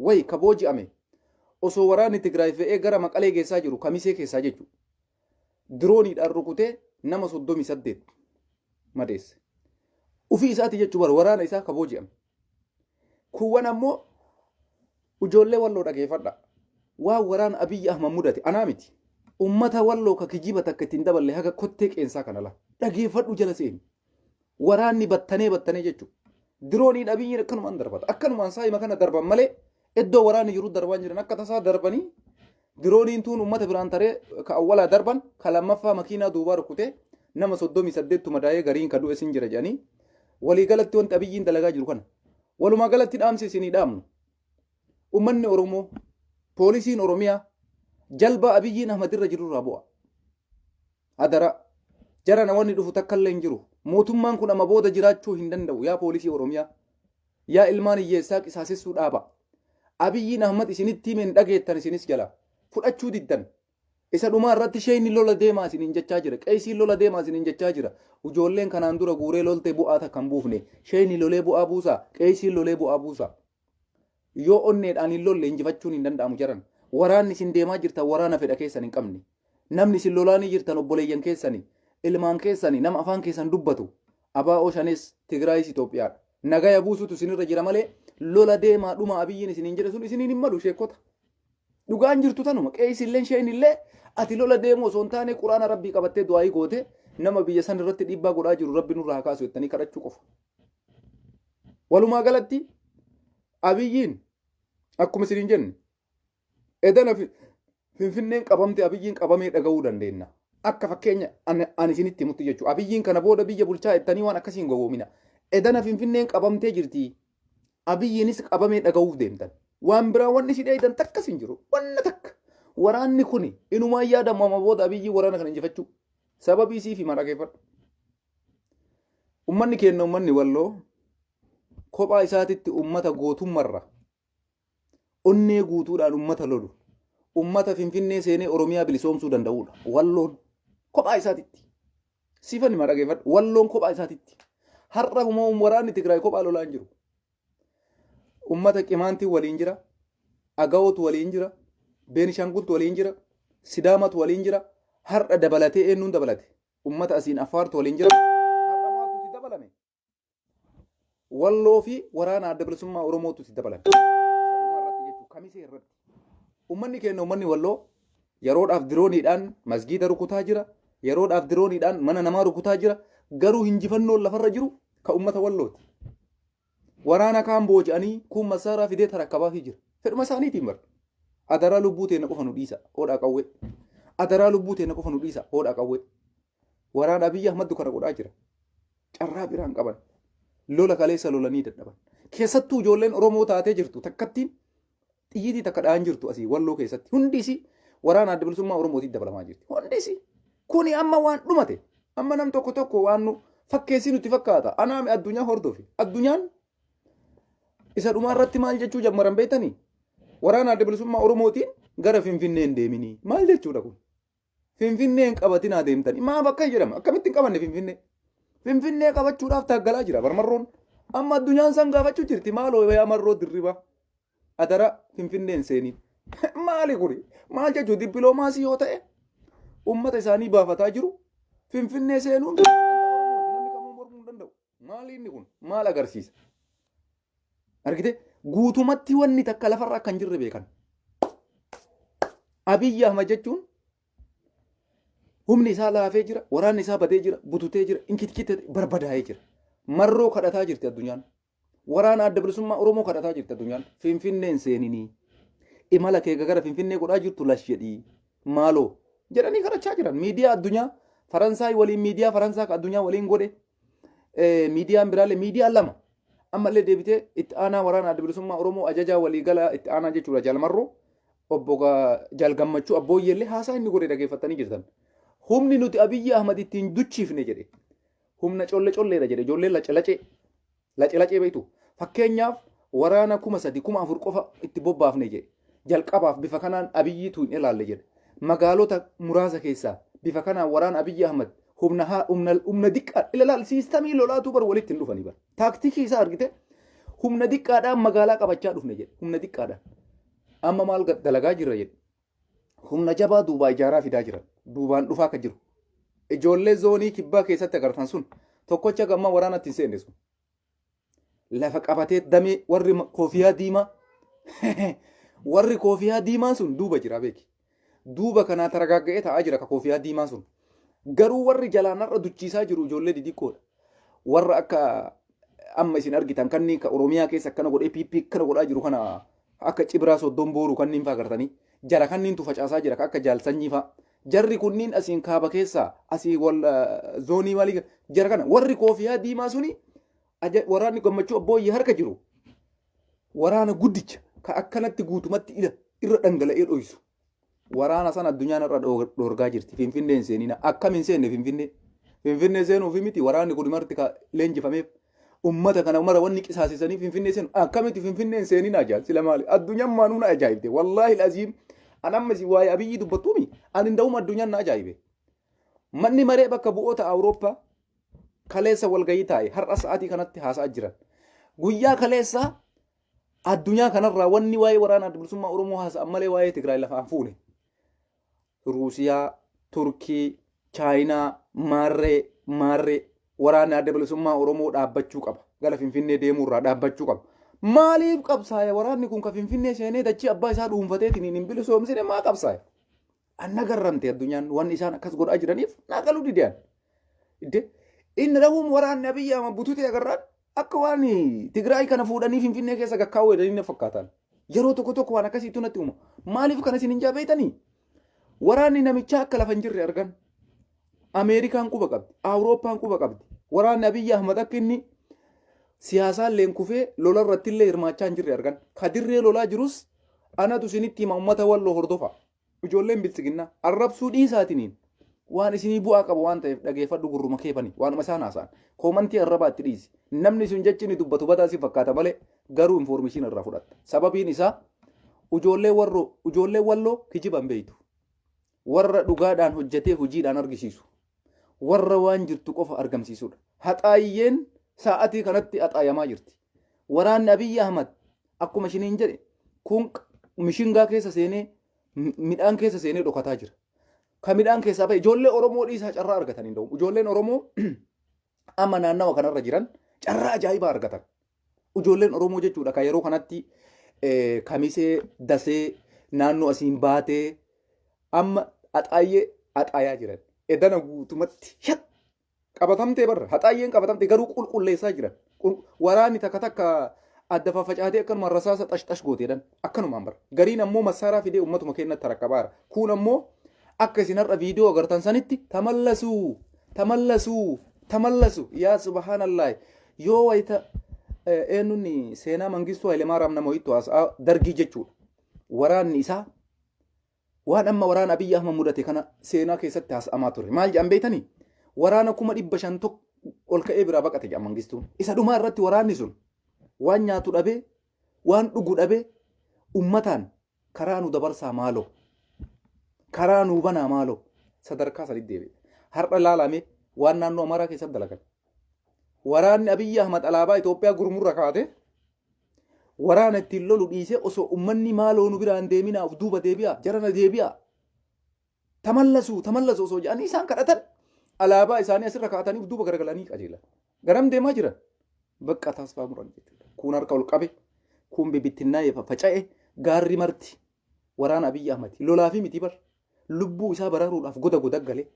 Wayi ka booji'ame osoo waraanni Tigraay fe'ee gara Maqalee geessaa jiru Kamisee keessaa jechuudha. Dirooniidhaan rukutee nama 38 madeesse. Ufii isaati jechuu bara waraana isaa ka booji'ame. Kuuwwan ammoo ijoollee Walloo dhageeffadha. Waan waraana Abiyyi Ahmad mudate anaa miti. Ummata Walloo ka kijiba takka ittiin daballe haga kottee qeensaa kana la. Dhageeffadhu jala seeni. Waraanni battanee battanee jechuudha. Dirooniin Abiyyiin akkanumaan darbata. Akkanumaan saayima kana darban malee iddoo waraanni jiru darbaa jiran akka tasaa darbanii dirooniin tuun ummata biraan taree ka awwalaa darban ka lammaffaa makiinaa duubaa rukutee nama 38 madaa'ee gariin ka du'e sin jira jedhanii waliigalatti wanti Abiyyiin dalagaa jiru kana. Walumaa galatti dhaamsi isinii dhaamnu. Ummanni Oromoo, poolisiin Oromiyaa jalbaa Abiyyiin Ahmad irra jiru irraa bu'a. Adara. Jara namoonni dhufu takka illee hin jiru. Mootummaan kun amma booda jiraachuu hin danda'u. Yaa poolisii Oromiyaa. Yaa ilmaan hiyyeessaa qisaasessuu dhaaba. Abiyyiin Ahmad isinitti hime hin dhageettan isinis jala. Fudhachuu diddan. Isa dhumaa irratti sheeyni lola deemaa isiniin jechaa jira. Qeesiin lola deemaa isiniin jechaa jira. Ijoolleen kanaan dura guuree lolte bu'aa takka hin buufne. Sheeyni lolee bu'aa buusaa. Qeesiin lolee bu'aa buusaa. Yoo onneedhaan hin lolle injifachuun hin danda'amu jaran. Waraanni isin deemaa jirtan waraana fedha keessan hin qabne. Namni isin lolaanii jirtan obboleeyyan keessani, ilmaan keessani, nama afaan keessan dubbatu. Abaa'oo Shanees, Tigraayis Itoophiyaadha. Nagaya buusutu isinirra jira malee lola deemaa dhuma Abiyyiin isiniin jedhe sun isiniin hin malu sheekota. Dhugaan jirtu tanuma. Qeeysilleen sheeynillee ati lola deemuu osoo hin taane quraana Rabbii qabattee du'aayii goote nama biyya san irratti dhiibbaa godhaa jiru Rabbi nurraa haa kaasu jettanii kadhachuu qofa. Walumaa galatti Abiyyiin akkuma isiniin jenne edana Finfinneen qabamte Abiyyiin qabamee dhaga'uu dandeenya. Akka fakkeenya ani isinitti himutti jechuudha. Abiyyiin kana booda biyya bulchaa jettanii waan akkasii hin gowwoomina. Edana Finfinneen qabamtee jirti. Abiyyiinis qabamee dhaga'uuf deemtan. Waan biraa wanni isin eegdan takkas hin jiru. Wanna takka. Waraanni kuni inumaan yaadamu amma booda Abiyyiin waraana kana injifachuu. Sababii siif hima dhageeffadhu. Ummanni keenya ummanni Walloo kophaa isaatitti ummata gootummarra onnee guutuudhaan ummata lolu ummata Finfinnee seenee Oromiyaa bilisoomsuu danda'uudha. Walloon kophaa isaatitti. Siifan hima dhageeffadhu. Walloon kophaa isaatitti. Har'a waraanni Tigraay kophaa lolaa hin jiru. Ummata Qimaantii waliin jira. Agawootu waliin jira. Beenishaangultu waliin jira. Sidaamatu waliin jira. Har'a dabalatee eenyuun dabalate? Ummata asiin Affaartu waliin jira. Har'a maaltu itti dabalame? Walloo fi waraana Adda Bilisummaa Oromootu itti dabalame. Isa dhumaa irratti jechuudha. Kamisee irratti. Ummanni keenya ummanni Walloo yeroodhaaf dirooniidhaan masgiida rukutaa jira. Yeroodhaaf dirooniidhaan mana namaa rukutaa jira. Garuu hinjifannoon lafarra jiru ka ummata Wallooti. Waraana kaan booji'anii kuun massaaraa fidee tarakkabaafii jira. Fedhuma isaaniitiin bar. Adaraa lubbuu teenna qofa nu dhiisa. Hoodhaa qawwee. Adaraa lubbuu teenna qofa nu dhiisa. Hoodhaa qawwee. Waraana Abiyyi Ahmaddu kana godhaa jira. Carraa biraan qaban. Lola kaleessa lolanii dadhaban. Keessattuu ijoolleen Oromoo taatee jirtu takkattiin xiyyiitii takka dha'an jirtu asii Walloo keessatti. Hundi isii waraana Adda Bilisummaa Oromootiin dabalamaa jirti. Hundi isii. Kuni amma waan dhumate. Amma nam tokko tokko waan nu fakkeessii nutti fakkaata. Anaami addunyaa hordofi. Addunyaan isa dhumaa irratti maal jechuu jammaran beektanii? Waraana Adda Bilisummaa Oromootiin gara Finfinnee hin deeminii. Maal jechuudha kun? Finfinnee hin qabatinaa deemtanii. Maaf akka jedhama? Akkamitti hin qabanne Finfinnee? Finfinnee qabachuudhaaf taaggalaa jira barmarroon. Amma addunyaan san gaafachuu jirti. Maaloo yaa Marroo Dirribaa. Adara Finfinnee hin seeniin. Maali kuni? Maal jechuun dippiloomaasii yoo ta'e uummata isaanii baafataa jiru. Finfinnee seenuun namni kamuu mormuu hin danda'u. Maali inni kun? Maal agarsiisa? Argite? Guutumatti wanni takka lafarra akka hin jirre beekan. Abiyyi Ahmad jechuun humni isaa laafee jira, waraanni isaa badee jira, bututee jira, inkitkite barbadaa'ee jira. Marroo kadhataa jirti addunyaan. Waraana Adda Bilisummaa Oromoo kadhataa jirti addunyaan. Finfinnee hin seeninii. Imala kee gara Finfinnee godhaa jirtu lash jedhii. Maaloo jedhanii kadhachaa jiran. Miidiyaa addunyaa Faransaay waliin miidiyaa Faransaa ka addunyaa waliin godhe. Miidiyaan biraallee miidiyaa lama. Ammallee deebitee itti aanaa waraana Adda Bilisummaa Oromoo ajajaa waliigalaa itti aanaa jechuudha Jaal Marroo. Obbo Jaal Gammachuu Abbooyyeellee haasaa inni godhe dhageeffattanii jirtan. Humni nuti Abiyyi Ahmad ittiin duchiifne jedhe. Humna colle colleedha jedhe ijoolleen lace lacee. Lace lacee beektu. Fakkeenyaaf waraana 3000 4000 qofa itti bobbaafne jedhe. Jalqabaaf bifa kanaan Abiyyiitu hin ilaalle jedhe. Magaalota muraasa keessaa bifa kanaan waraana Abiyyi Ahmad humna humna humna diqqaa ilaalaal siistamii lolaatuu bar walitti hin dhufanii bar. Taaktikii isaa argite. Humna diqqaadhaan magaalaa qabachaa dhufne jedhe. Humna diqqaadhaan. Amma maal dalagaa jirra jedhe. Humna jabaa duubaa ijaaraa fidaa jiran. Duubaan dhufaa akka jiru. Ijoollee zoonii kibbaa keessatti agartan sun tokkocha gamma waraanatti hin seenne sun. Lafa qabatee damee warri koofiyaa diimaa, warri koofiyaa diimaa sun duuba jira beeki. Duuba kanaa taragaagga'ee taa'aa jira ka koofiyaa diimaa sun. Garuu warri jalaan har'a duchiisaa jiru ijoollee didiqqoodha. Warra akka amma isin argitan kanneen ka Oromiyaa keessa akkana godhee PP akkana godhaa jiru kana, akka Cibraa Soddon Booruu kanneen fa'aa agartanii, jara kanniintu facaasaa jira, akka jaalsanyii fa'aa. Jarri kunniin asiin kaaba keessaa asii wal zoonii maalii jara kana, warri koofiyaa diimaa suni waraanni Gammachuu Abbooyyee harka jiru waraana guddicha ka akkanatti guutumatti ila irra dhangala'ee dhoysu. Waraana sana addunyaan irra dhoorgaa jirti. Finfinnee hin seenina. Akkam hin seenne Finfinnee? Finfinnee seenuufi miti, waraanni kun marti ka leenjifameef. Ummata kana mara wanni qisaasisanii Finfinnee seenu. Akkamitti Finfinnee hin seeninaa jaan sila maali? Addunyaan maanuu na ajaa'ibde. Wallaahi aziim. An amma isin waa'ee Abiyyi dubbattuumi. Ani nda'uma addunyaan na ajaa'ibe. Manni maree bakka bu'oota Awurooppaa kaleessa walgahii taa'e, har'a sa'aatii kanatti haasa'aa jiran. Guyyaa kaleessaa addunyaa kanarraa wanni waa'ee waraana Adda Bilisummaa Oromoo haasa'an malee waa'ee Tigraay lafaan fuune. Ruusiyaa, Turkii, Chaayinaa, maarree maarree, waraanni Adda Bilisummaa Oromoo dhaabbachuu qaba. Gara Finfinnee deemuurraa dhaabbachuu qaba. Maaliif qabsaa'e waraanni kun? Ka Finfinnee seenee dachii abbaa isaa dhuunfateetiin hin bilisoomsine maa qabsaa'e? Anna garramte addunyaan wanni isaan akkas godhaa jiraniif naa galuu didean. Idde inni rahuun waraanni Abiyyi Ahmad bututee agarraan akka waan Tigraay kana fuudhanii Finfinnee keessa gakkaa'uu jedhanii na fakkaatan. Yeroo tokko tokko waan akkasiitu natti uuma. Maaliif kana isin hin jaabeetanii? Waraanni namichaa akka lafa hin jirre argan. Ameerikaan quba qabdi. Awurooppaan quba qabdi. Waraanni Abiyyi Ahmad akka inni siyaasaan leen kufee lola irratti illee hirmaachaa hin jirre argan. Ka dirree lolaa jirus anatu isinitti hima, uummata Walloo hordofa. Ijoolleen biltsiginnaa arrabsuu dhiisaatiniin waan isinii bu'aa qabu waan ta'eef dhageeffadhu, gurruma keefani waanuma isaan haasa'an. Koomantii arrabaa itti dhiisi. Namni sun jechi inni dubbatu badaa si fakkaata malee garuu infoormeeshinii irraa fudhatta. Sababiin isaa ijoollee warroo, ijoollee Walloo kijiban beeytu. Warra dhugaadhaan hojjetee hojiidhaan argisiisu. Warra waan jirtu qofa argamsiisudha. Haxaayyeen sa'atii kanatti haxaayamaa jirti. Waraanni Abiyyi Ahmad akkuma isiniin jedhe kun mishingaa keessa seenee, midhaan keessa seenee dhokataa jira. Ka midhaan keessaa ba'e ijoollee Oromoo dhiisaa carraa argatan hin ta'u. Ijoolleen Oromoo amma naannawa kanarra jiran carraa ajaa'ibaa argatan. Ijoolleen Oromoo jechuudha kan yeroo kanatti Kamisee, Dasee, naannoo asiin baatee amma Haxaayyee haxaayaa jiran. Edana guutumatti shat qabatamtee barra. Haxaayyeen qabatamtee garuu qulqulleessaa jiran. Waraanni takka takka adda faffacaatee akkanuma rasaasa xash xash gooteedhan akkanumaan bara. Gariin ammoo massaaraa fidee uummatuma keenyatti harakabaara. Kuun ammoo akka isin har'a viidiyoo agartan sanitti tamallasuu, tamallasuu, tamallasuu, yaa subhaanallah, yoo wayita eenyuun seenaa Mangistuu Hayilemaaraam nama wayittu haasa'aa Dargii jechuudha. Waraanni isaa waan amma waraana Abiyyi Ahmad mudate kana seenaa keessatti haasa'amaa ture. Maal jedhan beektanii? Waraana 500,000 tokko ol ka'ee biraa baqate jedhan Mangistuun. Isa dhumaa irratti waraanni sun waan nyaatu dhabee, waan dhugu dhabee, ummataan karaa nu dabarsaa maaloo, karaa nuu banaa maaloo, sadarkaa saditti deebi'e. Har'a laalame waan naannoo Amaaraa keessatti dalagan. Waraanni Abiyyi Ahmad alaabaa Itoophiyaa gurmurra kaate waraana ittiin lolu dhiisee osoo ummanni maaloo nu biraan deeminaa, of duuba deebi'aa, jarana deebi'aa, tamallasuu, tamallasuu osoo jedhanii isaan kadhatan, alaabaa isaanii asirra kaa'atanii of duuba garagalanii qajeelan. Garam deemaa jiran? Bakka tasfaa muran jechuudha. Kuun harka ol qabe, kuun bibittinnaa'ee faffaca'e, gaarri marti waraana Abiyyi Ahmad lolaa fi miti bar lubbuu isaa baraaruudhaaf goda goda galee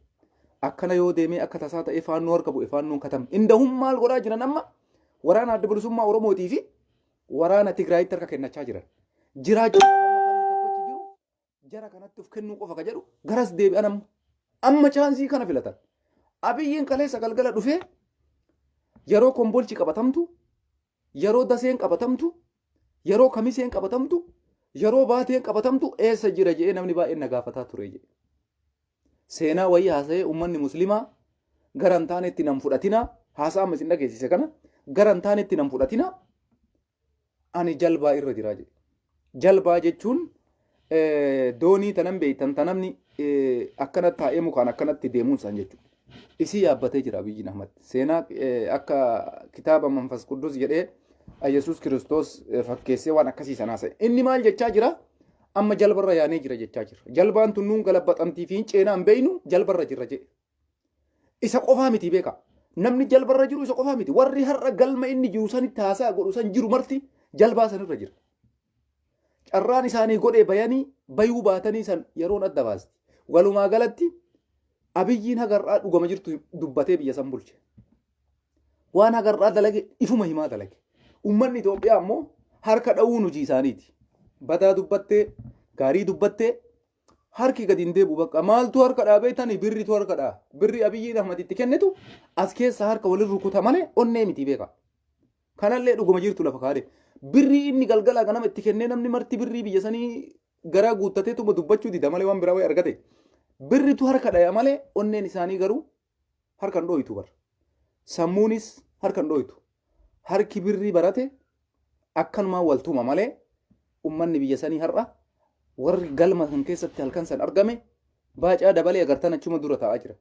akkana yoo deemee akka tasaa ta'ee faannoo harka bu'e, faannoon katame. Indahum maal godhaa jiran amma? Waraana Adda Bilisummaa Oromootii fi waraana Tigraayitti harka kennachaa jiran. Jiraachuu tokkochi jiru jara kanatti of kennuu qofa ka jedhu garas deebi'an amma. Amma chaansii kana filatan. Abiyyiin kaleessa galgala dhufee yeroo Kombolchi qabatamtu, yeroo Daseen qabatamtu, yeroo Kamiseen qabatamtu, yeroo Baateen qabatamtu eessa jira jedhee namni baay'een na gaafataa ture jedhe. Seenaa wayii haasa'ee uummanni musliimaa gara hin taanetti nan fudhatinaa, haasaa amma isin dhageessise kana gara hin taanetti nan fudhatinaa, ani jalbaa irra jira jedhe. Jalbaa jechuun doonii tanan beektan tanamni akkana taa'ee mukaan akkanatti deemuun isaan jechuudha. Isii yaabbatee jira Abiyyiin Ahmad. Seenaa akka kitaaba Manfas Quddus jedhee Yesuus Kiristoos fakkeessee waan akkasii sanaa sa'e. Inni maal jechaa jira? Amma jalbarra yaanee jira jechaa jira. Jalbaan tun nuun galabbaxamtii fi ceenaa hin beeynu, jalbarra jirra jedhe. Isa qofaa miti, beeka. Namni jalbarra jiru isa qofaa miti. Warri har'a galma inni jiru sanitti haasaa godhu san jiru marti jalbaa sanirra jira. Carraan isaanii godhee bayanii bayuu baatanii san yeroon adda baasti. Walumaa galatti Abiyyiin hagarraa dhugama jirtu dubbatee biyya san bulche. Waan hagarraa dalage ifuma himaa dalage. Uummanni Itoophiyaa ammoo harka dha'uun hojii isaaniiti. Badaa dubbattee, gaarii dubbattee, harki gadi hin deebi'u bakka. Maaltu harka dhaabee tani? Birritu harka dhaa. Birri Abiyyiin Ahmad itti kennitu as keessa harka walin rukuta malee onnee miti, beeka. Kanallee dhuguma jirtu lafa kaa'ee. Birrii inni galgala ganama itti kennee namni marti birrii biyya sanii garaa guuttateetuma dubbachuu dida malee waan biraa wayii argate. Birritu harka dhaya malee onneen isaanii garuu harka hin dhooytu bara. Sammuunis harka hin dhooytu. Harki birrii barate akkanumaan wal tuma malee ummanni biyya sanii har'a warri galma kan keessatti halkan san argame Baacaa Dabalee agartan achuma dura taa'aa jira.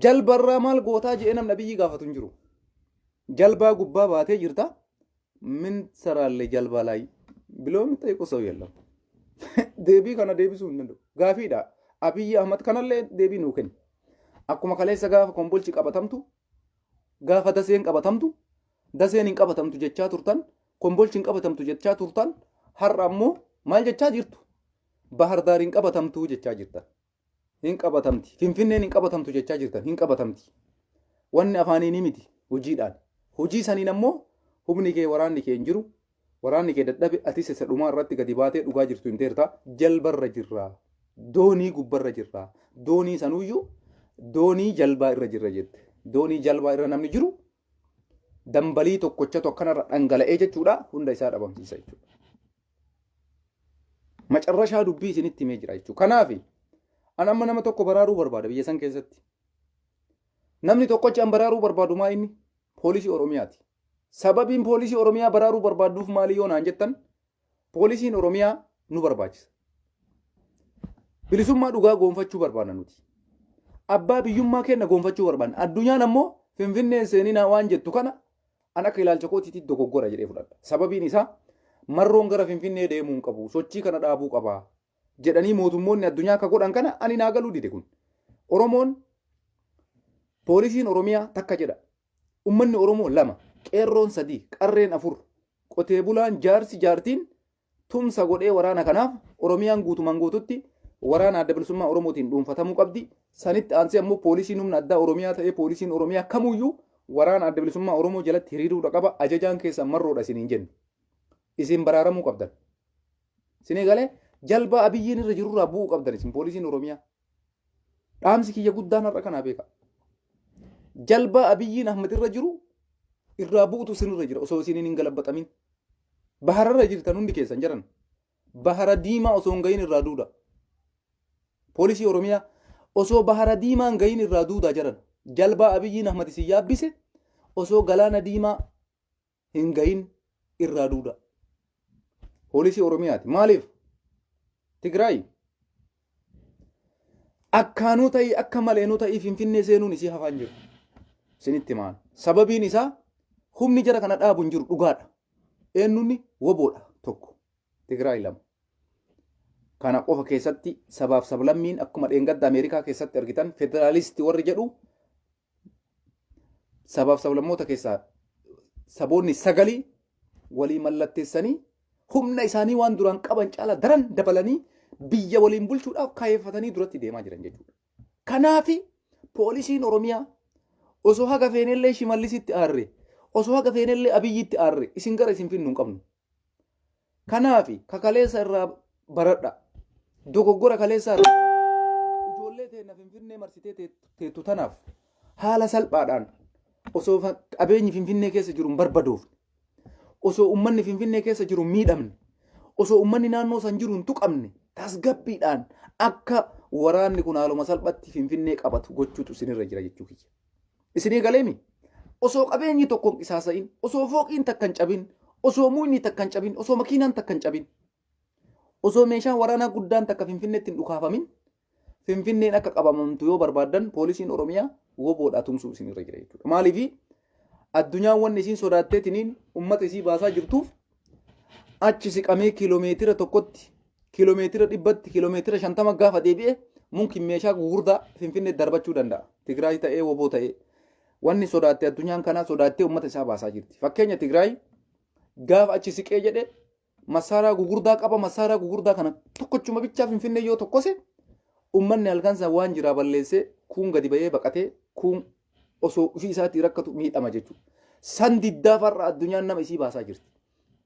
Jalbarraa maal gootaa jedhee namni Abiyyi gaafatu hin jiru. Jalbaa gubbaa baatee jirta. ምን ትሰራለህ ጀልባ ላይ ብሎ የሚጠይቁ ሰው የለም። Deebii kana deebisuu hin danda'u. Gaafiidha. Abiyyi Ahmad kanallee deebii nuu kenna. Akkuma kaleessa gaafa Kombolchi qabatamtu, gaafa Daseen qabatamtu, Daseen hin qabatamtu jechaa turtan, Kombolchi hin qabatamtu jechaa turtan, har'a ammoo maal jechaa jirtu? Bahar Daar hin qabatamtu jechaa jirtan. Hin qabatamti. Finfinneen hin qabatamtu jechaa jirtan. Hin qabatamti. Wanni afaaniinii miti hojiidhaan. Hojii saniin ammoo humni kee, waraanni kee hin jiru. Waraanni kee dadhabe, atis isa dhumaa irratti gadi baatee dhugaa jirtu hin teerta. Jalbarra jirra. Doonii gubbarra jirra. Doonii sanuyyuu doonii jalbaa irra jirra jette. Doonii jalbaa irra namni jiru dambalii tokkochatu akkanarra dhangala'ee jechuudha, hunda isaa dhabamsiisa jechuudha. Macarrashaa dubbii isinitti himee jira jechuudha. Kanaaf an amma nama tokko baraaruu barbaada biyya san keessatti. Namni tokkochi an baraaruu barbaadu maa inni? Poolisii Oromiyaati. Sababiin poolisii Oromiyaa baraaruu barbaadduuf maali yoo naan jettan, poolisiin Oromiyaa nu barbaachisa. Bilisummaa dhugaa goonfachuu barbaadna nuti. Abbaa biyyummaa keenya goonfachuu barbaadna. Addunyaan ammoo Finfinneen seeninaa waan jettu kana an akka ilaalcha kootiitti dogoggora jedhee fudhadha. Sababiin isaa Marroon gara Finfinnee deemuu hin qabu. Sochii kana dhaabuu qaba jedhanii mootummoonni addunyaa akka godhan kana ani naa galuu dide kun. Oromoon, poolisiin Oromiyaa takka jedha. Uummanni Oromoo lama, qeerroon sadii, qarreen afur, qotee bulaan, jaarsi, jaartiin tumsa godhee waraana kanaaf Oromiyaan guutumaan guututti waraana Adda Bilisummaa Oromootiin dhuunfatamuu qabdi. Sanitti aansee ammoo poolisiin humna addaa Oromiyaa ta'ee poolisiin Oromiyaa kamuyyuu waraana Adda Bilisummaa Oromoo jalatti hiriiruudha qaba. Ajajaan keessan Marroodha isiniin jennu. Isin baraaramuu qabdan. Isinii galee, jalbaa Abiyyiin irra jirurraa bu'uu qabdan isin poolisiin Oromiyaa. Dhaamsi kiyya guddaan har'a kanaa beeka. Jalbaa Abiyyiin Ahmad irra jiru irraa bu'utu isinirra jira osoo isiniin hin galabbaxamin. Bahararra jirtan hundi keessan jiran. Bahara Diimaa osoo hin gahin irraa duuda. Poolisii Oromiyaa, osoo Bahara Diimaa hin gahin irraa duudaa jiran. Jalbaa Abiyyiin Ahmad isin yaabbise osoo Galaana Diimaa hin gahin irraa duuda. Poolisii Oromiyaati. Maaliif? Tigraay akkaanuu ta'ii akka maleenuu ta'ii Finfinnee seenuun isii hafaan jiru. Isinitti himaan. Sababiin isaa humni jara kana dhaabu hin jiru, dhugaadha. Eenyunni woboodha tokko. Tigraay lama. Kana qofa keessatti sabaaf sablammiin akkuma dheengadda Ameerikaa keessatti argitan federaalistii warri jedhu sabaaf sablammoota keessaa saboonni sagalii walii mallatteessanii humna isaanii waan duraan qaban caala daran dabalanii biyya waliin bulchuudhaaf kaayyeffatanii duratti deemaa jiran jechuudha. Kanaafi poolisiin Oromiyaa osoo haga feenellee Shimallisitti aarre, osoo haga feenellee Abiyyitti aarre, isin gara isin finnu hin qabnu. Kanaafi kakaleessa irraa baradha. Dogoggora kaleessaa irraa ijoollee teenna Finfinnee marsitee teettu tanaaf haala salphaadhaan osoo qabeenyi Finfinnee keessa jiru hin barbadoofne, osoo uummanni Finfinnee keessa jiru hin miidhamne, osoo uummanni naannoo san jiru hin tuqamne, tasgabbiidhaan akka waraanni kun haaluma salphatti Finfinnee qabatu gochuutu isinirra jira jechuu kiyya. Isinii galeemi? Osoo qabeenyi tokko hin qisaasa'in, osoo fooqiin takka hin cabin, osoo muyni takka hin cabin, osoo makiinaan takka hin cabin, osoo meeshaan waraanaa guddaan takka Finfinneetti hin dhukaafamin, Finfinneen akka qabamamtu yoo barbaaddan poolisiin Oromiyaa woboodhaa tumsuu isinirra jira jechuudha. Maaliifi Addunyaan wanni isiin sodaatteetiniin ummata isii baasaa jirtuuf achi siqamee kiiloomeetira tokkotti, kiiloomeetira 100tti, kiiloomeetira 50 gaafa deebi'e mumkin meeshaa gugurdaa Finfinnee darbachuu danda'a. Tigraay ta'ee woboo ta'ee. Wanni sodaatte addunyaan kanaa sodaattee ummata isaa baasaa jirti. Fakkeenya Tigraay gaafa achi siqee jedhe masaaraa gugurdaa qaba. Masaaraa gugurdaa kana tokkochuma bichaa Finfinnee yoo tokkose ummanni halkan san waan jiraa balleessee kuun gadi bahee baqatee kuun osoo ofii isaatii rakkatu miidhama jechuudha. San diddaa farra addunyaan nama isii baasaa jirti.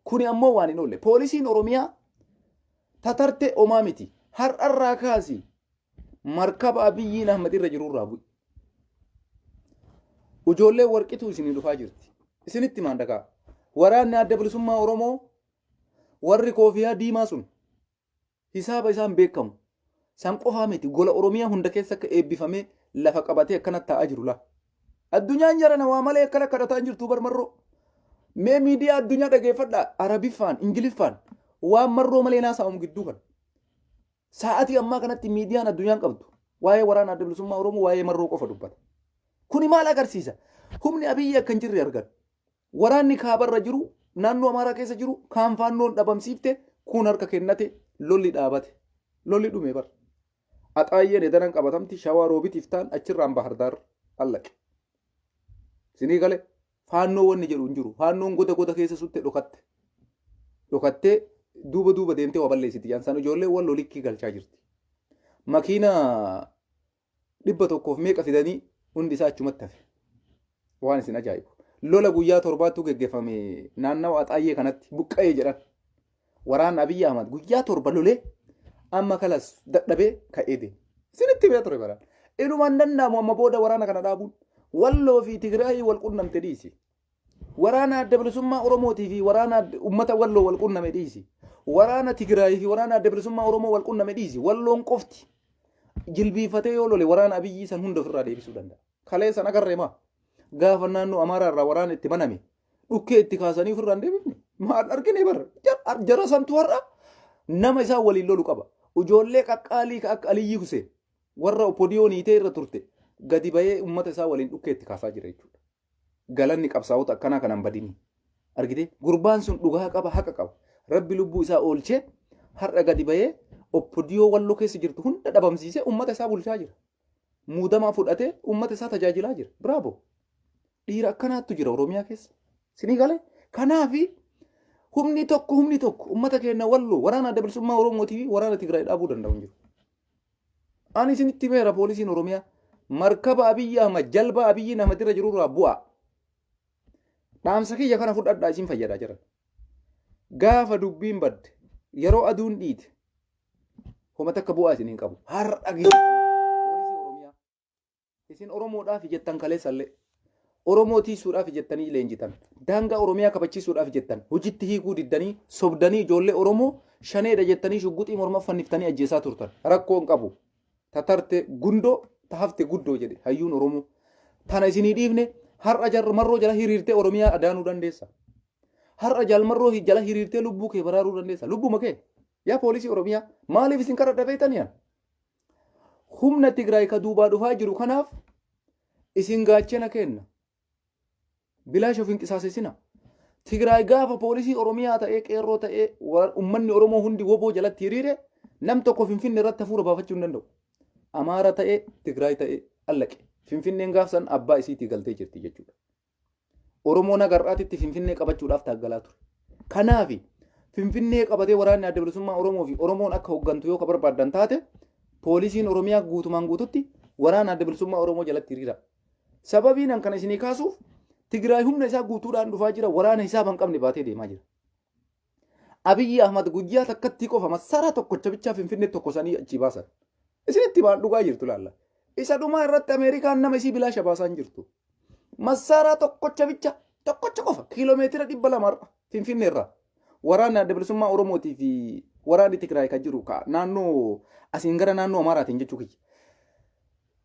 Kuni ammoo waan hin oolle. Poolisiin Oromiyaa tatarte omaa miti. Har'arraa kaasi markaba Abiyyiin Ahmad irra jirurraa bu'i. Ijoollee warqituu isinii dhufaa jirti. Isinitti maandakaa. Waraanni Adda Bilisummaa Oromoo warri koofiyaa diimaa sun hisaaba isaan beekamu. San qofaa miti, gola Oromiyaa hunda keessa akka eebbifamee lafa qabatee akkana taa'aa jiru laa. Addunyaan jarana waa malee akkana kadhataa hin jirtu bar marroo. Mee miidiyaa addunyaa dhageeffadhaa, Arabiffaan, Ingiliffaan waan marroo malee naasa'amu gidduu kana. Sa'aatii ammaa kanatti miidiyaan addunyaan qabdu waa'ee waraana Adda Bilisummaa Oromoo, waa'ee marroo qofa dubbata. Kuni maal agarsiisa? Humni Abiyyi akka hin jirre argan. Waraanni kaabarra jiru, naannoo Amaaraa keessa jiru, kaan faannoon dhabamsiifte, kun harka kennate, lolli dhaabate. Lolli dhume bar. Axaayyeen edanan qabatamti, Shawaa Roobitiif ta'an achirraan Bahardaar allaqe. Sinii gale faannoo wanni jedhu hin jiru. Faannoon goda goda keessa sutte dhokatte. Dhokattee duuba duuba deemtee waa balleessiti. Yaansaan ijoollee wal lolikkii galchaa jirti. Makiina 100f meeqa fidanii hundi isaa achumatti hafe. Waan isin ajaa'ibu. Lola guyyaa torbaattuu geggeeffame naannawa Axaayyee kanatti buqqa'ee jedhan. Waraanni Abiyyi Ahmad guyyaa 7 lolee amma kalas dadhabee ka'ee deeme. Isinitti himee ture baraan. Inumaan danda'amu amma booda waraana kana dhaabuun. Walloo fi Tigraayii wal qunnamte dhiisi. Waraana Adda Bilisummaa Oromootii fi waraana uummata Walloo wal qunname dhiisi. Waraana Tigraayii fi waraana Adda Bilisummaa Oromoo wal qunname dhiisi. Walloon qofti jilbiifatee yoo lole waraana Abiyyii san hunda ofirraa deebisuu danda'a. Kalee san agarree maa? Gaafa naannoo Amaaraa irraa waraana itti baname dhukkee itti kaasanii ofirraa hin deebifne. Maal argine bara? Jara santu har'a nama isaan waliin lolu qaba. Ijoollee qaqqaalii ka akka Aliyyii Huseen warra Opodiyoo niitee irra turte gadi bahee uummata isaa waliin dhukkee itti kaasaa jira jechuudha. Galanni qabsaa'ota akkanaa kanaan badini. Argitee, gurbaan sun dhugaa qaba, haqa qaba. Rabbi lubbuu isaa oolchee har'a gadi bahee Opodiyoo Walloo keessa jirtu hunda dhabamsiisee uummata isaa bulchaa jira. Muudamaa fudhatee uummata isaa tajaajilaa jira. Bravo! Dhiira akkanaattu jira Oromiyaa keessa. Sinii galee? Kanaafi humni tokko uummata keenya Walloo, waraana Adda Bilisummaa Oromootii fi waraana Tigraay dhaabuu danda'u hin jiru. Ani isinitti himeera, poolisiin Oromiyaa markaba Abiyyi Ahmad, jalbaa Abiyyiin Ahmad irra jirurraa bu'aa. Dhaamsa kiyya kana fudhadhaa, isin fayyadaa jiran. Gaafa dubbiin badde, yeroo aduun dhiite, homa takka bu'aa isin hin qabu. Har'a poolisii Oromiyaa isin Oromoodhaaf jettan kaleessallee Oromoo tiisuudhaaf jettanii leenjitan. Daangaa Oromiyaa kabachiisuudhaaf jettan. Hojitti hiikuu diddanii, sobdanii, ijoollee Oromoo shaneedha jettanii shugguxii morma fanniftanii ajjeesaa turtan. Rakkoo hin qabu. Tatarte gundoo tahafte guddoo jedhe hayyuun Oromoo. Tana isinii dhiifne, har'a jarra marroo jala hiriirtee Oromiyaa adaanuu dandeessa. Har'a jaalmarroo jala hiriirtee lubbuu kee baraaruu dandeessa. Lubbuma kee. Yaa poolisii Oromiyaa, maaliif isin kadhadha beektanii? Humna Tigraay ka duubaa dhufaa jiru kanaaf isin gaachena kenna. Bilaash of hin qisaasessina. Tigraay gaafa poolisii Oromiyaa ta'ee, qeerroo ta'ee, uummanni Oromoo hundi woboo jalatti hiriire, nam tokko Finfinne irratti hafuura baafachuu hin danda'u. Amaara ta'ee, Tigraay ta'ee, allaqe. Finfinneen gaafsan abbaa isiitii galtee jirti jechuudha. Oromoon haga har'aatitti Finfinnee qabachuudhaaf taaggalaa ture. Kanaafi Finfinnee qabatee waraanni Adda Bilisummaa Oromoo fi Oromoon akka hooggantu yoo ka barbaaddan taate, poolisiin Oromiyaa guutumaan guututti waraana Adda Bilisummaa Oromoo jalatti hiriira. Sababiin an kana isinii kaasuuf, Tigraay humna isaa guutuudhaan dhufaa jira, waraana hisaaba hin qabne baatee deemaa jira. Abiyyi Ahmad guyyaa takkatti qofa massaraa tokkocha bichaa Finfinnee tokko sanii achii baasan. Isinitti maan dhugaa jirtu laalla. Isa dhumaa irratti Ameerikaan nama isii bilaasha baasaa hin jirtu. Massaaraa tokkocha bicha, tokkocha qofa, kiiloomeetira 200 irra Finfinnee irraa. Waraanni Adda Bilisummaa Oromootii fi waraanni Tigraay kan jiru naannoo asiin gara naannoo Amaaraatiin jechuu kiyya.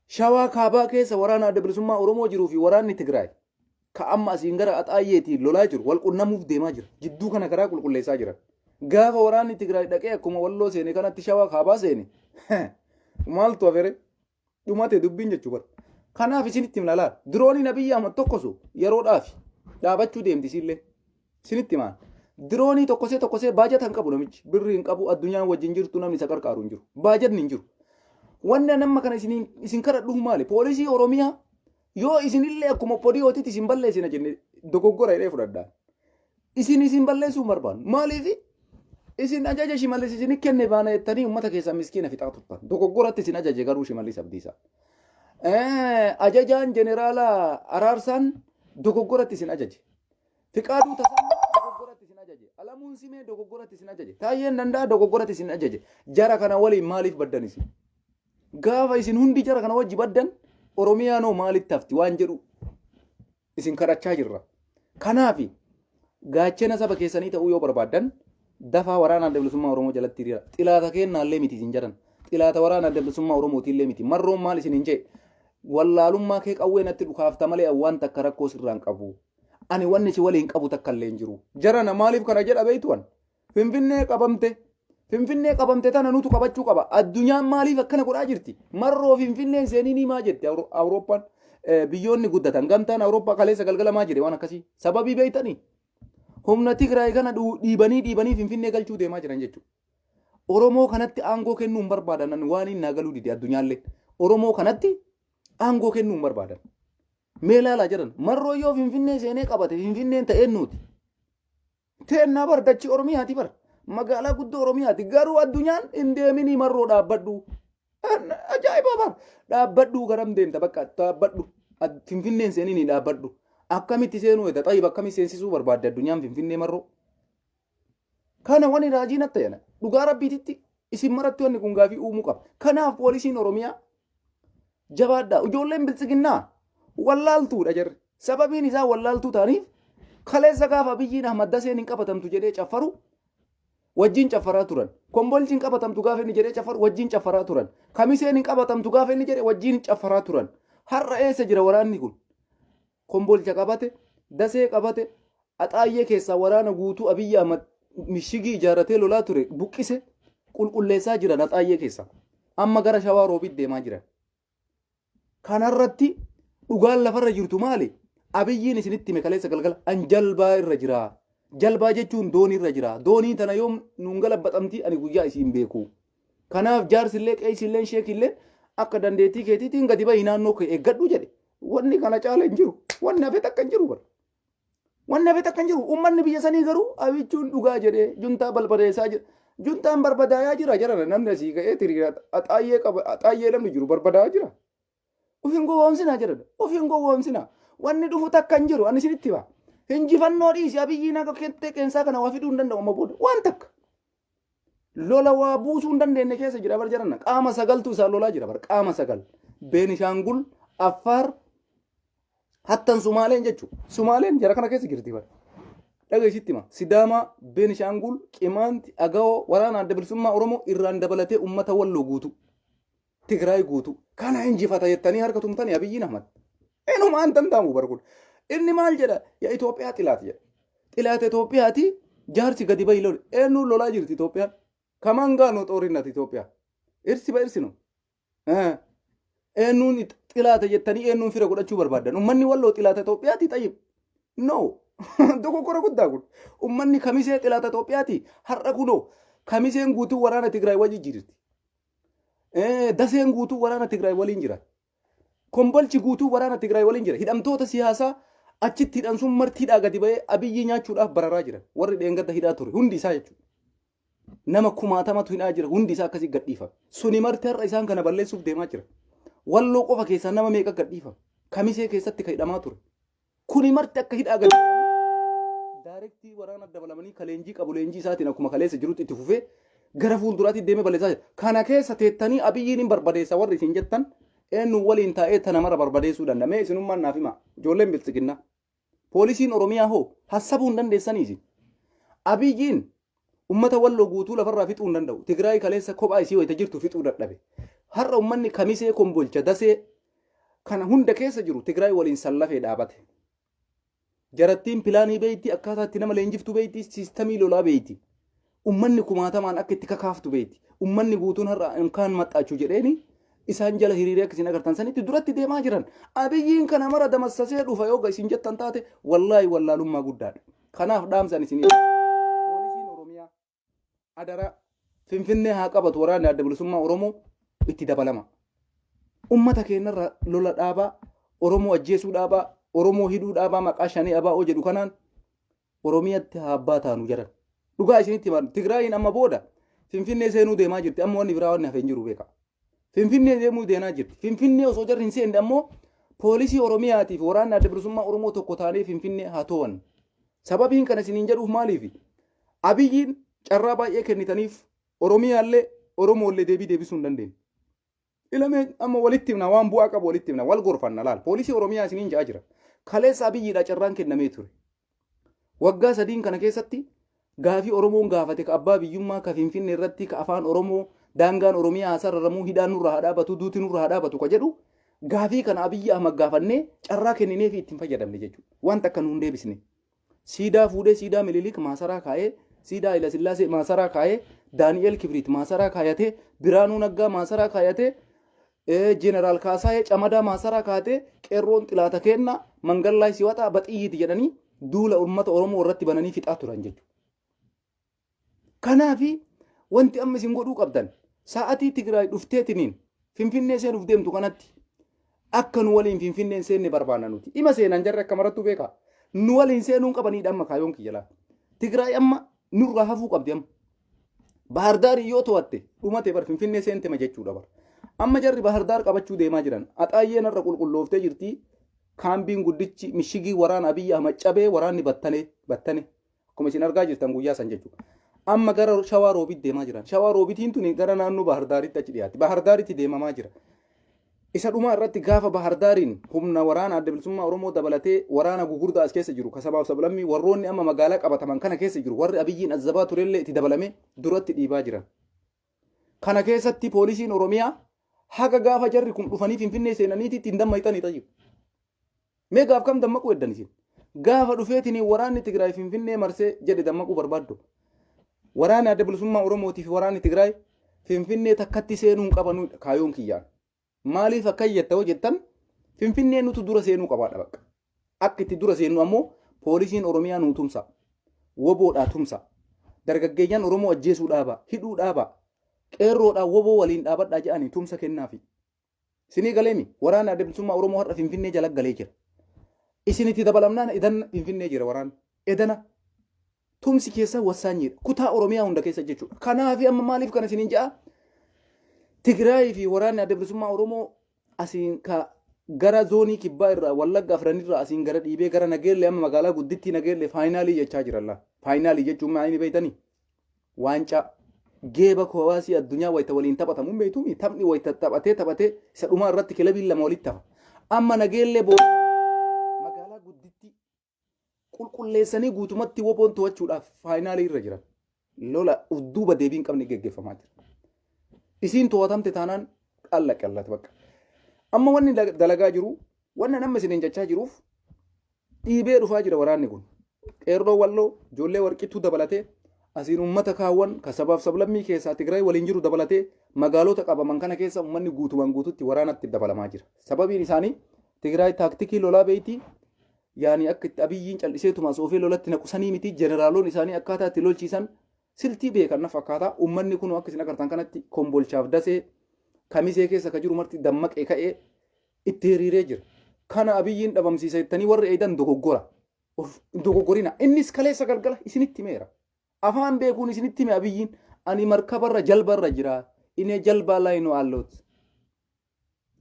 Shawaa kaabaa keessa waraana Adda Bilisummaa Oromoo jiruu fi waraanni Tigraay ka amma asiin gara Axaayyeetiin lolaa jiru wal qunnamuuf deemaa jira. Jidduu kana karaa qulqulleessaa jiran. Gaafa waraanni Tigraay dhaqee akkuma Walloo seene kanatti Shawaa kaabaa seene, maaltu hafere? Dhumate dubbiin jechuu bara. Kanaaf isinitti himna laal. Dirooniin Abiyyi Ahmad tokkosu yeroodhaafi. Dhaabachuu deemti isiillee. Isinitti himaan. Diroonii tokkosee tokkosee baajata hin qabu namichi. Birrii hin qabu, addunyaan wajjin jirtu, namni isa qarqaaru hin jiru. Baajatni hin jiru. Wanni nama kana isin kadhadhuuf maali? Poolisii Oromiyaa yoo isinillee akkuma podiyootitti isin balleessina jenne dogoggora jedhee fudhadhaa. Isin balleessuu hin barbaannu. Maaliif? Isin ajaja Shimallis isin kenne baana jettanii uummata keessaa miskiina fixaa turtan. Dogoggoratti isin ajaje garuu Shimallis Abdiisaa. Ajajaan jeneraala Araarsaan dogoggoratti isin ajaje. Fiqaaduu Tasammaa dogoggoratti isin ajaje. Alamuun Simee dogoggoratti isin ajaje. Taayyeen Danda'a dogoggoratti isin ajaje. Jara kana waliin maaliif baddan isin? Gaafa isin hundi jara kana wajji baddan Oromiyaanoo maalitti hafti waan jedhu isin kadhachaa jirra. Kanaaf gaachena saba keessanii ta'uu yoo barbaaddan dafaa waraana Adda Bilisummaa Oromoo jalatti hiriira. Xilaata kennaallee miti isin jedhan. Xilaata waraana Adda Bilisummaa Oromootiillee miti. Marroon maal isin hin jee? Wallaalummaa kee qawwee natti dhukaafta malee waan takka rakkoo sirraan qabu. Ani wanni si waliin qabu takka illee hin jiru. Jarana maaliif kana jedha beektuwan? Finfinnee qabamte. Finfinnee qabamte tana nutu qabachuu qaba. Addunyaan maaliif akkana godhaa jirti? Marroo Finfinneen seeninii maa jette Awurooppaan? Biyyoonni guddatan gamtaan Awurooppaa kaleessa galgala maa jedhe waan akkasii? Sababii beektanii? Humna Tigraay kana dhiibanii dhiibanii Finfinnee galchuu deemaa jiran jechuudha. Oromoo kanatti aangoo kennuu hin barbaadan, waan inni naa galuu dide addunyaallee. Oromoo kanatti aangoo kennuu hin barbaadan. Mee ilaalaa jiran, Marroo yoo Finfinnee seenee qabate Finfinneen ta'een nuti. Teennaa bar, dachii Oromiyaati bar. Magaalaa guddoo Oromiyaati. Garuu addunyaan hin deeminii, Marroo dhaabbadhu. Ajaa'iba bar. Dhaabbadhu, garam deemta, bakka dhaabbadhu. Finfinneen seeninii dhaabbadhu. Akkamitti seenuu edda xayyib, akkamitti seensisuu barbaadde addunyaan Finfinnee Marroo? Kana wani raajiin atta yana. Dhugaa rabbiititti isin maratti wanni kun gaafii uumuu qaba. Kanaaf poolisiin Oromiyaa jabaadhaa. Ijoolleen biltsiginnaa wallaaltuudha jarri. Sababiin isaa wallaaltuu ta'aniif kaleessa gaafa Abiyyiin Ahmad Daseen hin qabatamtu jedhee caffaru wajjin caffaraa turan. Kombolchi hin qabatamtu gaafa inni jedhee caffaru wajjin caffaraa turan. Kamiseen hin qabatamtu gaafa inni jedhe wajjin caffaraa turan. Har'a eessa jira waraanni kun? Kombolcha qabate, Dasee qabate, Axaayyee keessaa waraana guutuu Abiyyi Ahmad mishigii ijaarratee lolaa ture buqqise qulqulleessaa jiran Axaayyee keessaa. Amma gara Shawaa Roobiit deemaa jiran. Kanarratti dhugaan lafarra jirtu maali? Abiyyiin isinitti hime kaleessa galgala an jalbaa irra jira. Jalbaa jechuun doonii irra jira. Doonii tana yoom nuun galabbaxamtii ani guyyaa isiin beeku. Kanaaf jaarsillee, qeeysilleen, sheekilleen akka dandeettii keetiitiin gadi bahi, naannoo kee eeggadhu jedhe. Wanni kana caala hin jiru. Wanni hafe takka hin jiru bara. Wanni hafe takka hin jiru. Uummanni biyya sanii garuu Abichuun dhugaa jedhee juntaa balbadeessaa jira. Juntaan barbadaayaa jira jarana, namni asii ka'ee tiriira Axaayyee qaba, Axaayyee namni jiru barbadaa'aa jira. Of hin gowwoomsinaa jedhan. Of hin gowwoomsinaa. Wanni dhufu takka hin jiru. Ani isinitti hima. Injifannoo dhiisi, Abiyyiin akka kettee qeensaa kana waa fiduu hin danda'u amma booda. Waan takka. Lola waa buusuu hin dandeenye keessa jira bar jaranna. Qaama sagaltu isaan lolaa jira bar, qaama sagal. Beenishaangul, Affaar, hattan Sumaaleen jechuudha. Sumaaleen jara kana keessa jirti bar. Dhageessitti hima. Sidaamaa, Beenishaangul, Qimaanti, Agawoo, waraana Adda Bilisummaa Oromoo irraan dabalatee uummata Walloo guutuu. Tigraay guutuu. Kana injifata jettanii harka tumtanii Abiyyiin Ahmad? Inumaan danda'amu bar kun. Inni maal jedha? Ya Itoophiyaa xilaat jedha. Xilaata Itoophiyaati, jaarsi gadi bahi lole. Eenyuun lolaa jirti Itoophiyaan? Kamaan gaanoo xoorinati Itoophiyaa? Irsi ba irsi no. Eenyuun xilaata jettanii eenyuun fira godhachuu barbaaddan? Uummanni Walloo xilaata Itoophiyaati xayyib? No. Dogoggora guddaa kun. Uummanni Kamisee xilaata Itoophiyaati. Har'a kunoo Kamiseen guutuu waraana Tigraay wajji jirti. Daseen guutuu waraana Tigraay waliin jira. Kombolchi guutuu waraana Tigraay waliin jira. Hidhamtoota siyaasaa achitti hidhan sun martiidhaa gadi ba'ee Abiyyi nyaachuudhaaf bararaa jiran. Warri dheengadda hidhaa ture hundi isaa jechuudha. Nama kumaatamatu hidhaa jira, hundi isaa akkasii gadhiifame. Suni marti har'a isaan kana balleessuuf deemaa jira. Walloo qofa keessaa nama meeqa gadhiifame? Kamisee keessatti kan hidhamaa ture. Kuni marti akka hidhaa gadi daarektii waraana dabalamanii ka leenjii qabu leenjii isaatiin akkuma kaleessa jirutti itti fufee gara fuulduraatti deemee balleessaa jira. Kana keessa teettanii Abiyyiin hin barbadeessa warri isin jettan eenyu waliin taa'ee tana mara barbadeessuu danda'a? Mee isinummaan naaf himaa. Ijoolleen biltsiginnaa. Poolisiin Oromiyaa hoo hassabuu hin dandeessanii isin? Abiyyiin ummata Walloo guutuu lafarraa fixuu hin danda'u. Tigraay kaleessa kophaa isii wayita jirtu fixuu dadhabe. Har'a ummanni Kamisee, Kombolcha, Dasee kana hunda keessa jiru Tigraay waliin sallafee dhaabate. Jarattiin pilaanii beeyti, akkaataa itti nama leenjiftu beeyti, siistamii lolaa beeyti. Ummanni kumaatamaan akka itti kakaaftu beeyti. Ummanni guutuun har'a inkaan maxxaachuu jedheeni Isaan jala hiriiree akka isin agartan sanitti duratti deemaa jiran. Abiyyiin kana mara damassasee dhufa yoo isin jettan taate, wallaahi wallaalummaa guddaadha. Kanaaf dhaamsan isinii. Poolisiin Oromiyaa adaraa Finfinnee haa qabatu, waraanni Adda Bilisummaa Oromoo itti dabalama. Ummata keenyarra lola dhaabaa, Oromoo ajjeesuu dhaabaa, Oromoo hidhuu dhaabaa, maqaa shanii abaa'oo jedhu kanaan Oromiyatti haa abbaa taanu jedhan. Dhugaa isinitti himan, Tigraayiin amma booda Finfinnee seenuu deemaa jirti. Amma wanni biraa wanni hafe hin jiru beeka. Finfinnee deemuu deemaa jirti. Finfinnee osoo jarri hin seenne ammoo poolisii Oromiyaatiif waraanni Adda Bilisummaa Oromoo tokko taanee Finfinnee haa to'annu. Sababiin kana isiniin jedhuuf maaliifi? Abiyyiin carraa baay'ee kennitaniif Oromiyaallee Oromoollee deebii deebisuu hin dandeenye. Ilamee amma walitti himna, waan bu'aa qabu walitti himna, wal gorfanna laal. Poolisii Oromiyaa isiniin jedhaa jira. Kaleessa Abiyyiidha carraan kennamee ture. Waggaa 3n kana keessatti gaafii Oromoon gaafate ka abbaa biyyummaa, ka Finfinnee irratti, ka afaan Oromoo, daangaan Oromiyaa haa sararamuu, hidhaan nurra haa dhaabatu, duuti nurra haa dhaabatu ka jedhu, gaafii kana Abiyyi Ahmad gaafannee carraa kenninee fi ittiin fayyadamne jechuudha. Wanta akka nuun deebisne. Siidaa fuudhee siidaa Minilik maasaraa kaa'ee, siidaa Hayilasillaasee maasaraa kaa'ee, Daani'eel Kibriit maasaraa kaayatee, Biraanuu Naggaa maasaraa kaayatee, Jeneraal Kaasaayee Camadaa maasaraa kaatee, qeerroon xilaata keenna mangallaay siwaxaa baxiyyiiti jedhanii duula uummata Oromoo irratti bananii fixaa turan jechuudha. Kanaafi wanti amma isin godhuu qabdan, sa'atii Tigraay dhufteetiniin Finfinnee seenuuf deemtu kanatti akka nu waliin Finfinneen seenne barbaanna nuti. Ima seenan jarri akka marattuu beekaa. Nu waliin seenuun qabaniidha amma kaayoon kiyya laata. Tigraay amma nurraa hafuu qabdi amma. Bahardaariin yoo to'atte dhumate bar, Finfinnee seentema jechuudha bar. Amma jarri Bahardaar qabachuu deemaa jiran. Axaayyeen har'a qulqullooftee jirti. Kaambiin guddichi mishigii waraana Abiyyi Ahmad cabee, waraanni battane battane. Akkuma isin argaa jirtan guyyaa san jechuudha. Amma gara Shawaa Roobiit deemaa jiran. Shawaa Roobitiin tuni gara naannoo Bahardaaritti achi dhiyaatti. Bahardaaritti deemamaa jira. Isa dhumaa irratti gaafa Bahardaariin humna waraana Adda Bilisummaa Oromoo dabalatee waraana gugurdaa as keessa jiru, ka sabaaf sablammii warroonni amma magaalaa qabataman kana keessa jiru, warri Abiyyiin azzabaa turellee itti dabalamee duratti dhiibaa jiran. Kana keessatti poolisiin Oromiyaa haga gaafa jarri kun dhufanii Finfinnee seenaniiti ittiin dammaqxanii tajiru. Mee gaaf kam dammaquu eddan isin? Gaafa dhufeetiin waraanni Tigraay Finfinnee marsee jedhe dammaquu barbaaddu. Waraanni Adda Bilisummaa Oromootii fi waraanni Tigraay Finfinnee takkatti seenuu hin qabanudha kaayoon kiyyaan. Maaliif akka jetta yoo jettan, Finfinnee nutu dura seenuu qabaadha bakka. Akka itti dura seennu ammoo poolisiin Oromiyaa nuu tumsa. Woboodhaa tumsa. Dargaggeeyyan Oromoo ajjeesuu dhaaba. Hidhuu dhaaba. Qeerroodhaa woboo waliin dhaabadhaa jedhanii tumsa kennaafi. Isinii galeemi, waraanni Adda Bilisummaa Oromoo har'a Finfinnee jala galee jira. Isin itti dabalamnaan edan Finfinnee jira waraanni. Edana tumsi keessa wassaanyiidha. Kutaa Oromiyaa hunda keessa jechuudha. Kanaaf amma maaliif kana isiniin ja'a? Tigraayii fi waraanni Adda Bilisummaa Oromoo asiin ka gara zoonii kibbaa irraa, Wallagga afranirraa asiin gara dhiibee gara Nageellee, amma magaalaa guddittii Nageellee faayinaalii jechaa jiran. Faayinaalii jechuun maal inni beektanii? Waancaa geeba kowaasii addunyaa wayita waliin taphatamu hin beektuumi? Taphni wayita taphatee taphatee isa dhumaa irratti kilabiin lama walitti tafa. Amma Nageellee booda magaalaa guddittii qulqulleessanii guutumatti woboon to'achuudhaaf faayinaalii irra jiran. Lola uf duuba deebii hin qabne geggeeffamaa jira. Isiin to'atamte taanaan qalla qallate bakka. Amma wanni dalagaa jiru, wanna nama isiniin jechaa jiruuf, dhiibee dhufaa jira waraanni kun. Qeerroo Walloo, ijoollee Warqittuu dabalatee, asiin uummata kaawwan ka sabaaf sablammii keessaa Tigraay waliin jiru dabalatee, magaalota qabaman kana keessa uummanni guutumaan guututti waraanatti dabalamaa jira. Sababiin isaanii Tigraay taaktikii lolaa beeyti. Yaani akka itti Abiyyiin calliseetuma soofee lolatti naqusanii miti, jeneraalonni isaanii akkaataa itti lolchiisan siltii beekan na fakkaata. Uummanni kun akka isin agartan kanatti Kombolchaaf Dasee, Kamisee keessa ka jiru marti dammaqee ka'ee itti hiriiree jira. Kana Abiyyiin dhabamsiisa jettanii warri eedan dogoggora. Of dogoggorina. Innis kaleessa galgala isinitti himeera. Afaan beekuun isinitti hime Abiyyiin. Ani markabarra jalbarra jira. Inee jalbaa laayinoo alloot.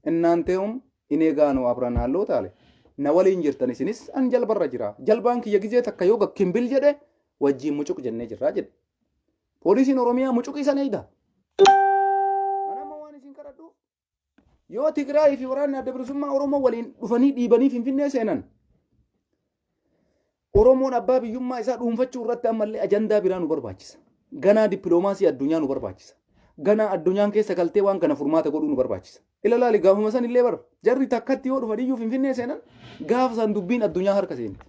Innaanteehum inee gaanoo abran halloo taale. Na waliin jirtan isinis, an jalbarra jira. Jalbaan kiyya gizee takka yoo gakkinbil jedhe wajjiin mucuq jennee jirraa jedhe. Poolisiin Oromiyaa mucuqii san eeyda. Anamma waan isin kadhadhu, yoo Tigraayii fi waraanni Adda Bilisummaa Oromoo waliin dhufanii dhiibanii Finfinnee seenan, Oromoon abbaa biyyummaa isaa dhuunfachuu irratti ammallee ajandaa biraa nu barbaachisa. Ganaa dippiloomaasii addunyaa nu barbaachisa. Ganaa addunyaan keessa galtee waan kana furmaata godhuu nu barbaachisa. Ila laali, gaafuma san illee bara jarri takkatti yoo dhufan iyyuu Finfinnee seenan, gaafa san dubbiin addunyaa harka seenti.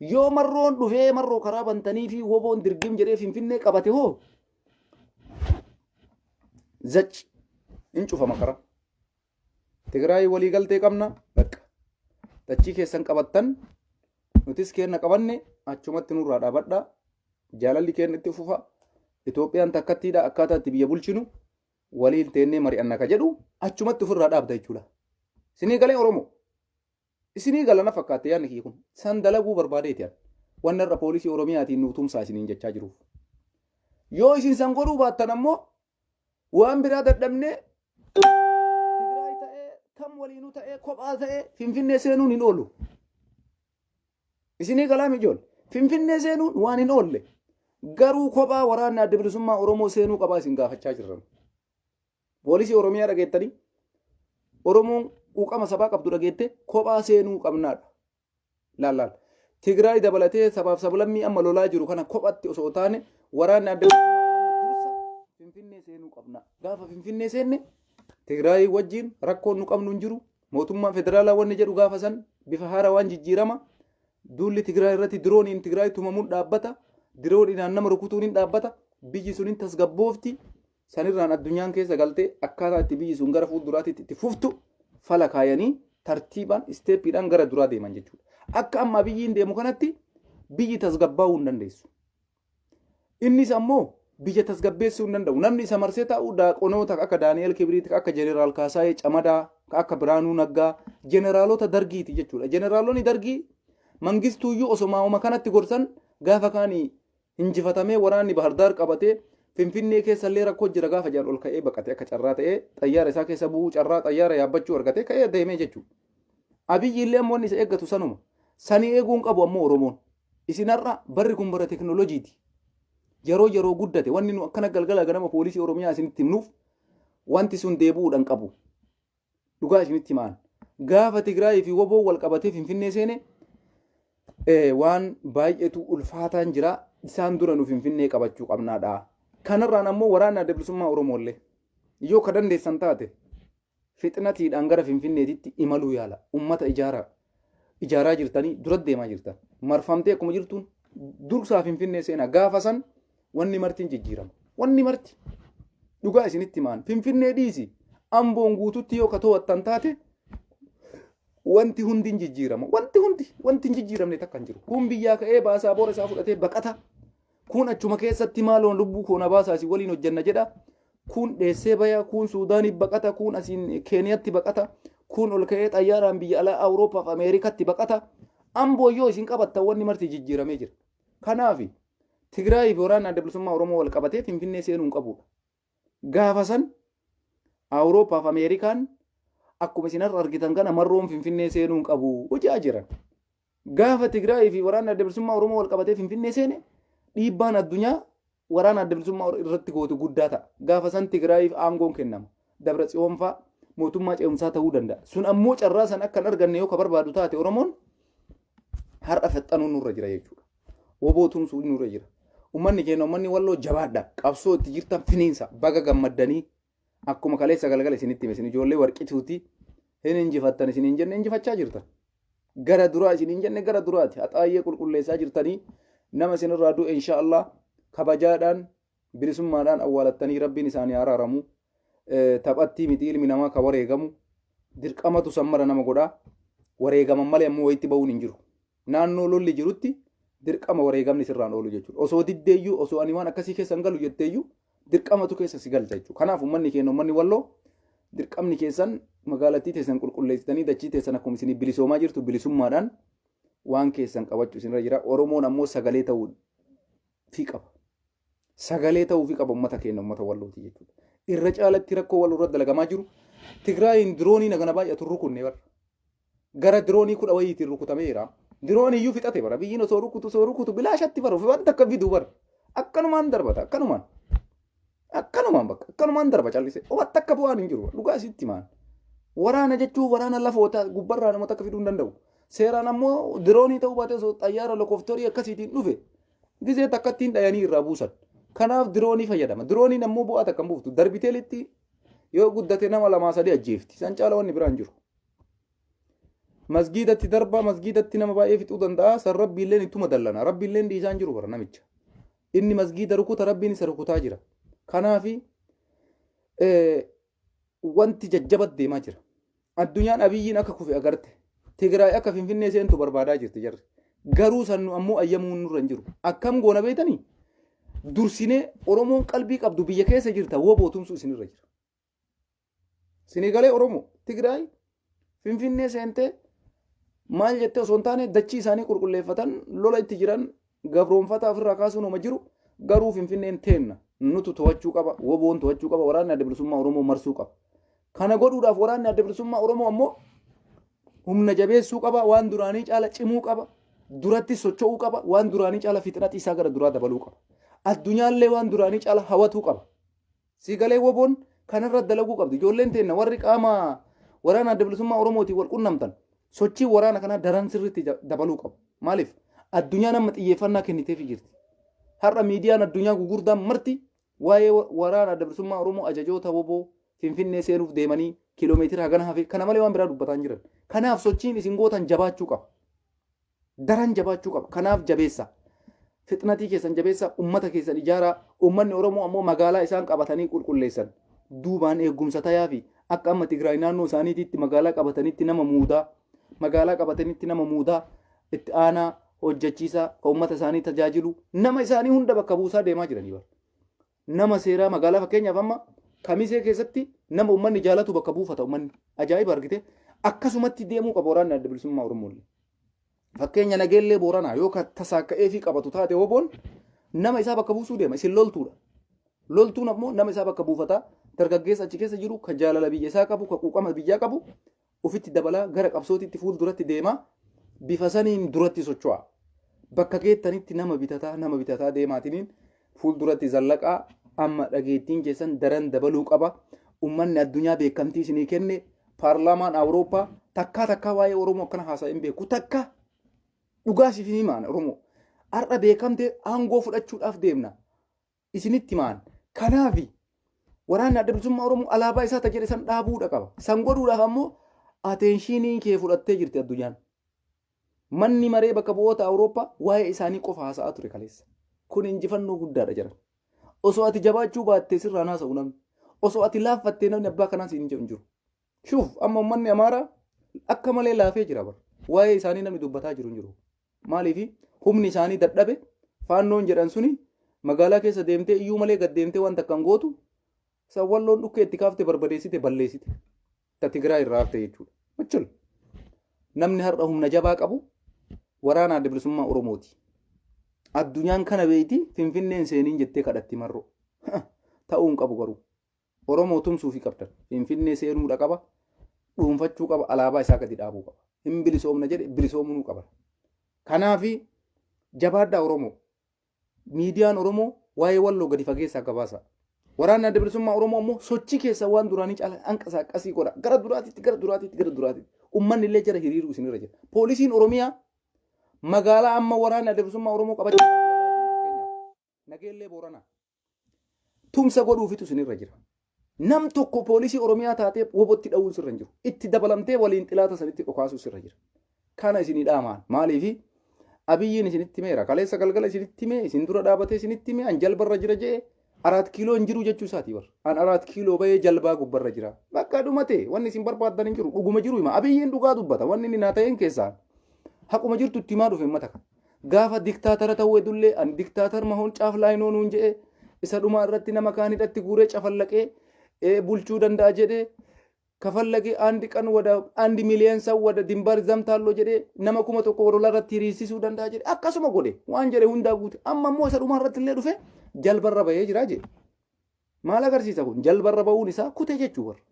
Yoo marroon dhufee marroo karaa bantanii fi woboon dirgim jedhee Finfinnee qabate hoo, zac hin cufama karaa. Tigraay walii galtee qabna bakka. Dachii keessan qabattan nutis keenna qabanne achumatti nurraa dhaabadha. Jaalalli keenna itti fufa. Itoophiyaan takkattiidha akkaataa itti biyya bulchinu waliin teennee mari'anna ka jedhu achumatti ofirraa dhaabda jechuudha. Isinii galee Oromoo. Isinii gala na fakkaatte yaadni kiyya kun. San dalaguu barbaadeeti an. Wanna irra poolisii Oromiyaatiin nuu tumsaa isiniin jechaa jiruuf. Yoo isin san godhuu baattan ammoo waan biraa dadhabnee Tigraay ta'ee kam waliinuu ta'ee kophaa ta'ee Finfinnee seenuun hin oolu. Isinii galaa mijool. Finfinnee seenuun waan hin oolle. Garuu kophaa waraanni adda bilisummaa Oromoo seenuu qabaa isin gaafachaa jirran. Poolisii Oromiyaa dhageettanii Oromoon quuqama sabaa qabdu dhageette kophaa seenuu qabnaadha. Laal laal. Tigraay dabalatee sabaaf sablammii amma lolaa jiru kana kophatti osoo taane waraanni adda bilisummaa Oromoo dursa Finfinnee seenuu qabna. Gaafa Finfinnee seenne Tigraay wajjin rakkoon nu qabnu hin jiru. Mootummaan federaalaa wanni jedhu gaafa san bifa haarawaan jijjiirama. Duulli Tigraay irratti dirooniin Tigraay tumamuun dhaabbata. Dirooniidhaan nama rukutuun hin dhaabbata. Biyyi sun hin tasgabboofti. Sanirraan addunyaan keessa galtee akkaataa itti biyyi sun gara fuulduraatti itti fuftu fala kaayanii tartiibaan isteeppiidhaan gara duraa deeman jechuudha. Akka amma biyyiin deemu kanatti biyyi tasgabbaa'uu hin dandeessu. Innis ammoo biyya tasgabbeessuu hin danda'u. Namni isa marsee taa'u daaqonoota akka Daani'el Kibriit, akka Jeneraal Kaasaayee Camadaa, akka Biraanuu Naggaa, jeneraalota dargiiti jechuudha. Jeneraalonni dargii Mangistuuyyuu osoo maa'uma kanatti gorsan gaafa kaanii injifatamee waraanni Bahardaar qabatee Finfinnee keessallee rakkoo jira gaafa jedhan ol ka'ee baqate akka carraa ta'ee xayyaara isaa keessa bu'uu carraa xayyaara yaabbachuu argatee ka'ee deemee jechuudha. Abiyyi illee ammoo inni isa eeggatu sanuma. Sanii eeguu hin qabu ammoo Oromoon. Isin har'a barri kun bara teknooloojiiti. Yeroo yeroo guddate wanni nu akkana galgala ganama poolisii Oromiyaa isinitti himnuuf wanti sun deebi'uudhaan qabu. Dhugaa isinitti himaan. Gaafa Tigraayii fi Woboo wal qabatee Finfinnee seene waan baay'eetu ulfaataan jira. Isaan dura nu Finfinnee qabachuu qabnaadha. Kanarraan ammoo waraanni adda bilisummaa Oromoollee yoo ka dandeessan taate fixnatiidhaan gara Finfinneetitti imaluu yaala. Ummata ijaaraa. Ijaaraa jirtanii dura deemaa jirtan. Marfamtee akkuma jirtuun dursaa Finfinnee seenaa. Gaafa san wanni marti hin jijjiirama. Wanni marti dhugaa isinitti himaan. Finfinnee dhiisi. Amboon guututti yoo ka to'attan taate wanti hundi hin jijjiirama. Wanti hundi wanti hin jijjiiramne takka hin jiru. Kun biyyaa ka'ee baasaa boora isaa fudhatee baqata. Kun achuma keessatti maaloon lubbuu koo na baasaa isin waliin hojjenna jedha. Kun dheessee baya, kun Suudaaniif baqata, kun asiin Keeniyatti baqata, kun ol ka'ee xayyaaraan biyya alaa Awuroopaaf Ameerikatti baqata. Amboo yoo isin qabattan wanni marti jijjiiramee jira. Kanaaf Tigraayii fi waraanni adda bilisummaa Oromoo wal qabatee Finfinnee seenuu hin qabudha. Gaafa san Awuroopaaf Ameerikaan akkuma isin har'a argitan kana marroon Finfinnee seenuu hin qabu hojaa jiran. Gaafa Tigraayii fi waraanni adda bilisummaa Oromoo wal qabatee Finfinnee seene dhiibbaan addunyaa waraana adda bilisummaa irratti gootu guddaa ta'a. Gaafa san Tigraayiif aangoon kennama. Dabra Tsiyoon fa'aa mootummaa ce'umsaa ta'uu danda'a. Sun ammoo carraa san akka hin arganne yoo ka barbaadu taate Oromoon har'a fexxanuun nurra jira jechuudha. Woboo tumsuun nurra jira. Uummanni keenya uummanni walloo jabaadha. Qabsoo itti jirtan finiinsa. Baga gammaddanii akkuma kaleessa galgala isinitti hime isin ijoollee warqituuti hin injifattan isiniin jenne injifachaa jirtan. Gara duraa isiniin jenne gara duraati. Haxaayyee qulqulleessaa jirtanii nama isinirraa du'e insha Allah kabajaadhaan bilisummaadhaan awwaalattanii rabbiin isaanii araaramu. Taphattii miti ilmi namaa ka wareegamu dirqamatu san mara nama godhaa. Wareegaman malee ammoo wayitti ba'uun hin jiru. Naannoo lolli jirutti dirqama wareegamni sirraan oolu jechuudha. Osoo diddeeyyuu osoo ani waan akkasii keessa hin galu jetteeyyuu dirqamatu keessa si galcha jechuudha. Kanaaf uummanni keenya uummanni walloo dirqamni keessan magaalattii teessan qulqulleessitanii dachii teessan akkuma isin bilisoomaa jirtu bilisummaadhaan waan keessan qabachuu isinirra jira. Oromoon ammoo sagalee ta'uu fi qaba. Sagalee ta'uu fi qaba uummata keenya uummata wallooti jechuudha. Irra caalatti rakkoo walloo irratti dalagamaa jiru. Tigraayiin diroonii nagana baay'atu rukunne barra. Gara diroonii kudha wayiitiin rukutameera. Diroonii iyyuu fixate bara. Biyyiin osoo rukutu osoo rukutu bilaashatti bara. Ofii wanta akka fiduu bara. Akkanumaan darbata akkanumaan. Akkanumaan bakka akkanumaan darba callise. Wanta akka bu'aan hin jiru. Dhugaa sitti maan. Waraana jechuun waraana lafoota gubbarraa namoota akka fiduu hin danda'u. Seeraan ammoo diroonii ta'uu baatee osoo xayyaara lokoftorii akkasiitiin dhufe gizee takkattiin dhayanii irraa buusan. Kanaaf diroonii fayyadama. Dirooniin ammoo bu'aa takka hin buuftu. Darbiteelitti yoo guddate nama lamaa sadii ajjeefti. San caala wanni biraan jiru. Masgiidatti darba masgiidatti nama baay'ee fixuu danda'a. San rabbiilleen ittuma dallana. Rabbiilleen dhiisaan jiru bara namicha. Inni masgiida rukuta rabbiin isa rukutaa jira. Kanaafi wanti jajjabat deemaa jira. Addunyaan Abiyyiin akka kufe agarte. Tigraay akka Finfinnee seentu barbaadaa jirti jarri. Garuu san nu ammoo ayyamuun nurra hin jiru. Akkam goona beektanii? Dursinee Oromoon qalbii qabdu biyya keessa jirta woboo tumsuu isinirra jira. Isinii galee Oromoo Tigraay Finfinnee seentee maal jettee osoo hin taane dachii isaanii qulqulleeffatan lola itti jiran gabroonfataa ofirraa kaasuun homa jiru garuu Finfinneen teenna nutu to'achuu qaba woboon to'achuu qaba waraanni adda bilisummaa Oromoo marsuu qaba. Kana godhuudhaaf waraanni adda bilisummaa Oromoo ammoo humna jabeessuu qaba waan duraanii caala cimuu qaba duratti socho'uu qaba waan duraanii caala fixnati isaa gara duraa dabaluu qaba. Addunyaallee waan duraanii caala hawatuu qaba. Sii galee woboon kanarra dalaguu qabdi. Ijoolleen teenna warri qaama waraana adda bilisummaa Oromootiin wal qunnamtan sochii waraana kanaa daran sirriitti dabaluu qabu. Maaliif? Addunyaan amma xiyyeeffannaa kenniteefii jirti. Har'a miidiyaan addunyaa gugurdaan marti waa'ee waraana adda bilisummaa Oromoo ajajoota woboo Finfinnee seenuuf deemanii kiiloomeetira hagana hafe kana malee waan biraa dubbataa hin jiran. Kanaaf sochiin isin gootan jabaachuu qaba. Daran jabaachuu qaba. Kanaaf jabeessa. Fixnatii keessan jabeessa, ummata keessan ijaaraa, ummanni Oromoo ammoo magaalaa isaan qabatanii qulqulleessan. Duubaan eegumsa tayaa fi akka amma Tigraay naannoo isaaniititti magaalaa qabatanitti nama muudaa, magaalaa qabatanitti nama muudaa, itti aanaa hojjechiisaa, ka ummata isaanii tajaajilu, nama isaanii hunda bakka buusaa deemaa jiranii bara. Nama seeraa magaalaa fakkeenyaaf amma Kamisee keessatti nama ummanni jaalatu bakka buufata ummanni. Ajaa'iba argite. Akkasumatti deemuu qaba waraanni adda bilisummaa Oromoo illee. Fakkeenya Nageellee Booranaa yoo ka tasaakka'eefii qabatu taate woboon nama isaa bakka buusuu deema. Isin loltuudha. Loltuun ammoo nama isaa bakka buufataa dargaggeessa achi keessa jiru ka jaalala biyya isaa qabu ka quuqama biyyaa qabu ofitti dabalaa gara qabsootitti fuulduratti deemaa bifa saniin duratti socho'a. Bakka geettanitti nama bitataa nama bitataa deemaatiniin fuulduratti zallaqaa amma dhageettiin keessan daran dabaluu qaba. Ummanni addunyaa beekamtii isinii kenne paarlaamaan Awurooppaa takkaa takkaa waa'ee Oromoo akkana haasa'ee hin beeku takka dhugaa siif himaan Oromoo. Har'a beekamtee aangoo fudhachuudhaaf deemna. Isinitti himaan. Kanaafi waraanni adda bilisummaa Oromoo alaabaa isaa ta jedhe san dhaabuudha qaba. San godhuudhaaf ammoo ateenshiniin kee fudhattee jirti addunyaan. Manni maree bakka bu'oota Awurooppaa waa'ee isaanii qofa haasa'aa ture kaleessa. Kun injifannoo guddaadha jedhan. Osoo ati jabaachuu baattee sirraan haasa'u namni. Osoo ati laaffattee namni abbaa kanaa siin jedhu hin jiru. Shuuf amma uummanni Amaaraa akka malee laafee jira bara. Waa'ee isaanii namni dubbataa jiru hin jiru. Maaliif humni isaanii dadhabe faannoon jedhan suni magaalaa keessa deemtee iyyuu malee gad deemtee waan takka hin gootu san walloon dhukkee itti kaafte barbadeessite balleessite. Ta Tigraay irraa hafte jechuudha. Machul. Namni har'a humna jabaa qabu waraana adda bilisummaa Oromooti. Addunyaan kana beeyti Finfinneen seeniin jettee kadhatti marroo. Ta'uu hin qabu garuu. Oromoo tumsuufi qabdan. Finfinnee seenuudha qaba. Dhuunfachuu qaba. Alaabaa isaa gadi dhaabuu qaba. Hin bilisoomna jedhe bilisoomuu qaba. Kanaafi jabaadhaa Oromoo. Miidiyaan Oromoo waa'ee walloo gadi fageessaa gabaasa. Waraanni adda bilisummaa Oromoo ammoo sochii keessa waan duraanii caala hanqasaaqasii godha. Gara duraatitti, gara duraatitti, gara duraatitti. Uummanni illee jara hiriiruu isinirra jira. Poolisiin Oromiyaa magaalaa amma waraanni adda bilisummaa Oromoo qabachuu Nageellee Booranaa. Tumsa godhuufitu isinirra jira. Nam tokko poolisii Oromiyaa taatee wobotti dha'uun sirra hin jiru. Itti dabalamtee waliin xilaata sanitti dhukaasuu sirra jira. Kana isinii dhaamaan. Maaliifi Abiyyiin isinitti himeera. Kaleessa galgala isinitti himee isin dura dhaabatee isinitti himee an jalbarra jira je'e araat kiiloo hin jiru jechuu isaatii bar. An araat kiiloo bahee jalbaa gubbarra jira. Bakka dhumate wanni isin barbaaddan hin jiru. Dhuguma jiru hima. Abiyyiin dhugaa dubbata. Wanni inni naa ta'een keessaa haquma jirtu itti himaa dhufe uummata kana. Gaafa diktaatara ta'uu hedullee ani diktaatar mahoon caaf laayinoo nuun jedhe isa dhumaa irratti nama kaan hidhatti guuree cafallaqee bulchuu danda'a jedhe kafallaqee andi qan wada andi miliyoon san wada dimbar zamtaalloo jedhee nama 1000 wadola irratti hiriirsisuu danda'a jedhe akkasuma godhe waan jedhe hundaa guute amma immoo isa dhumaa irratti illee dhufe jalbarra bahee jira jedhe. Maal agarsiisa kun jalbarra bahuun isaa kute jechuu warra.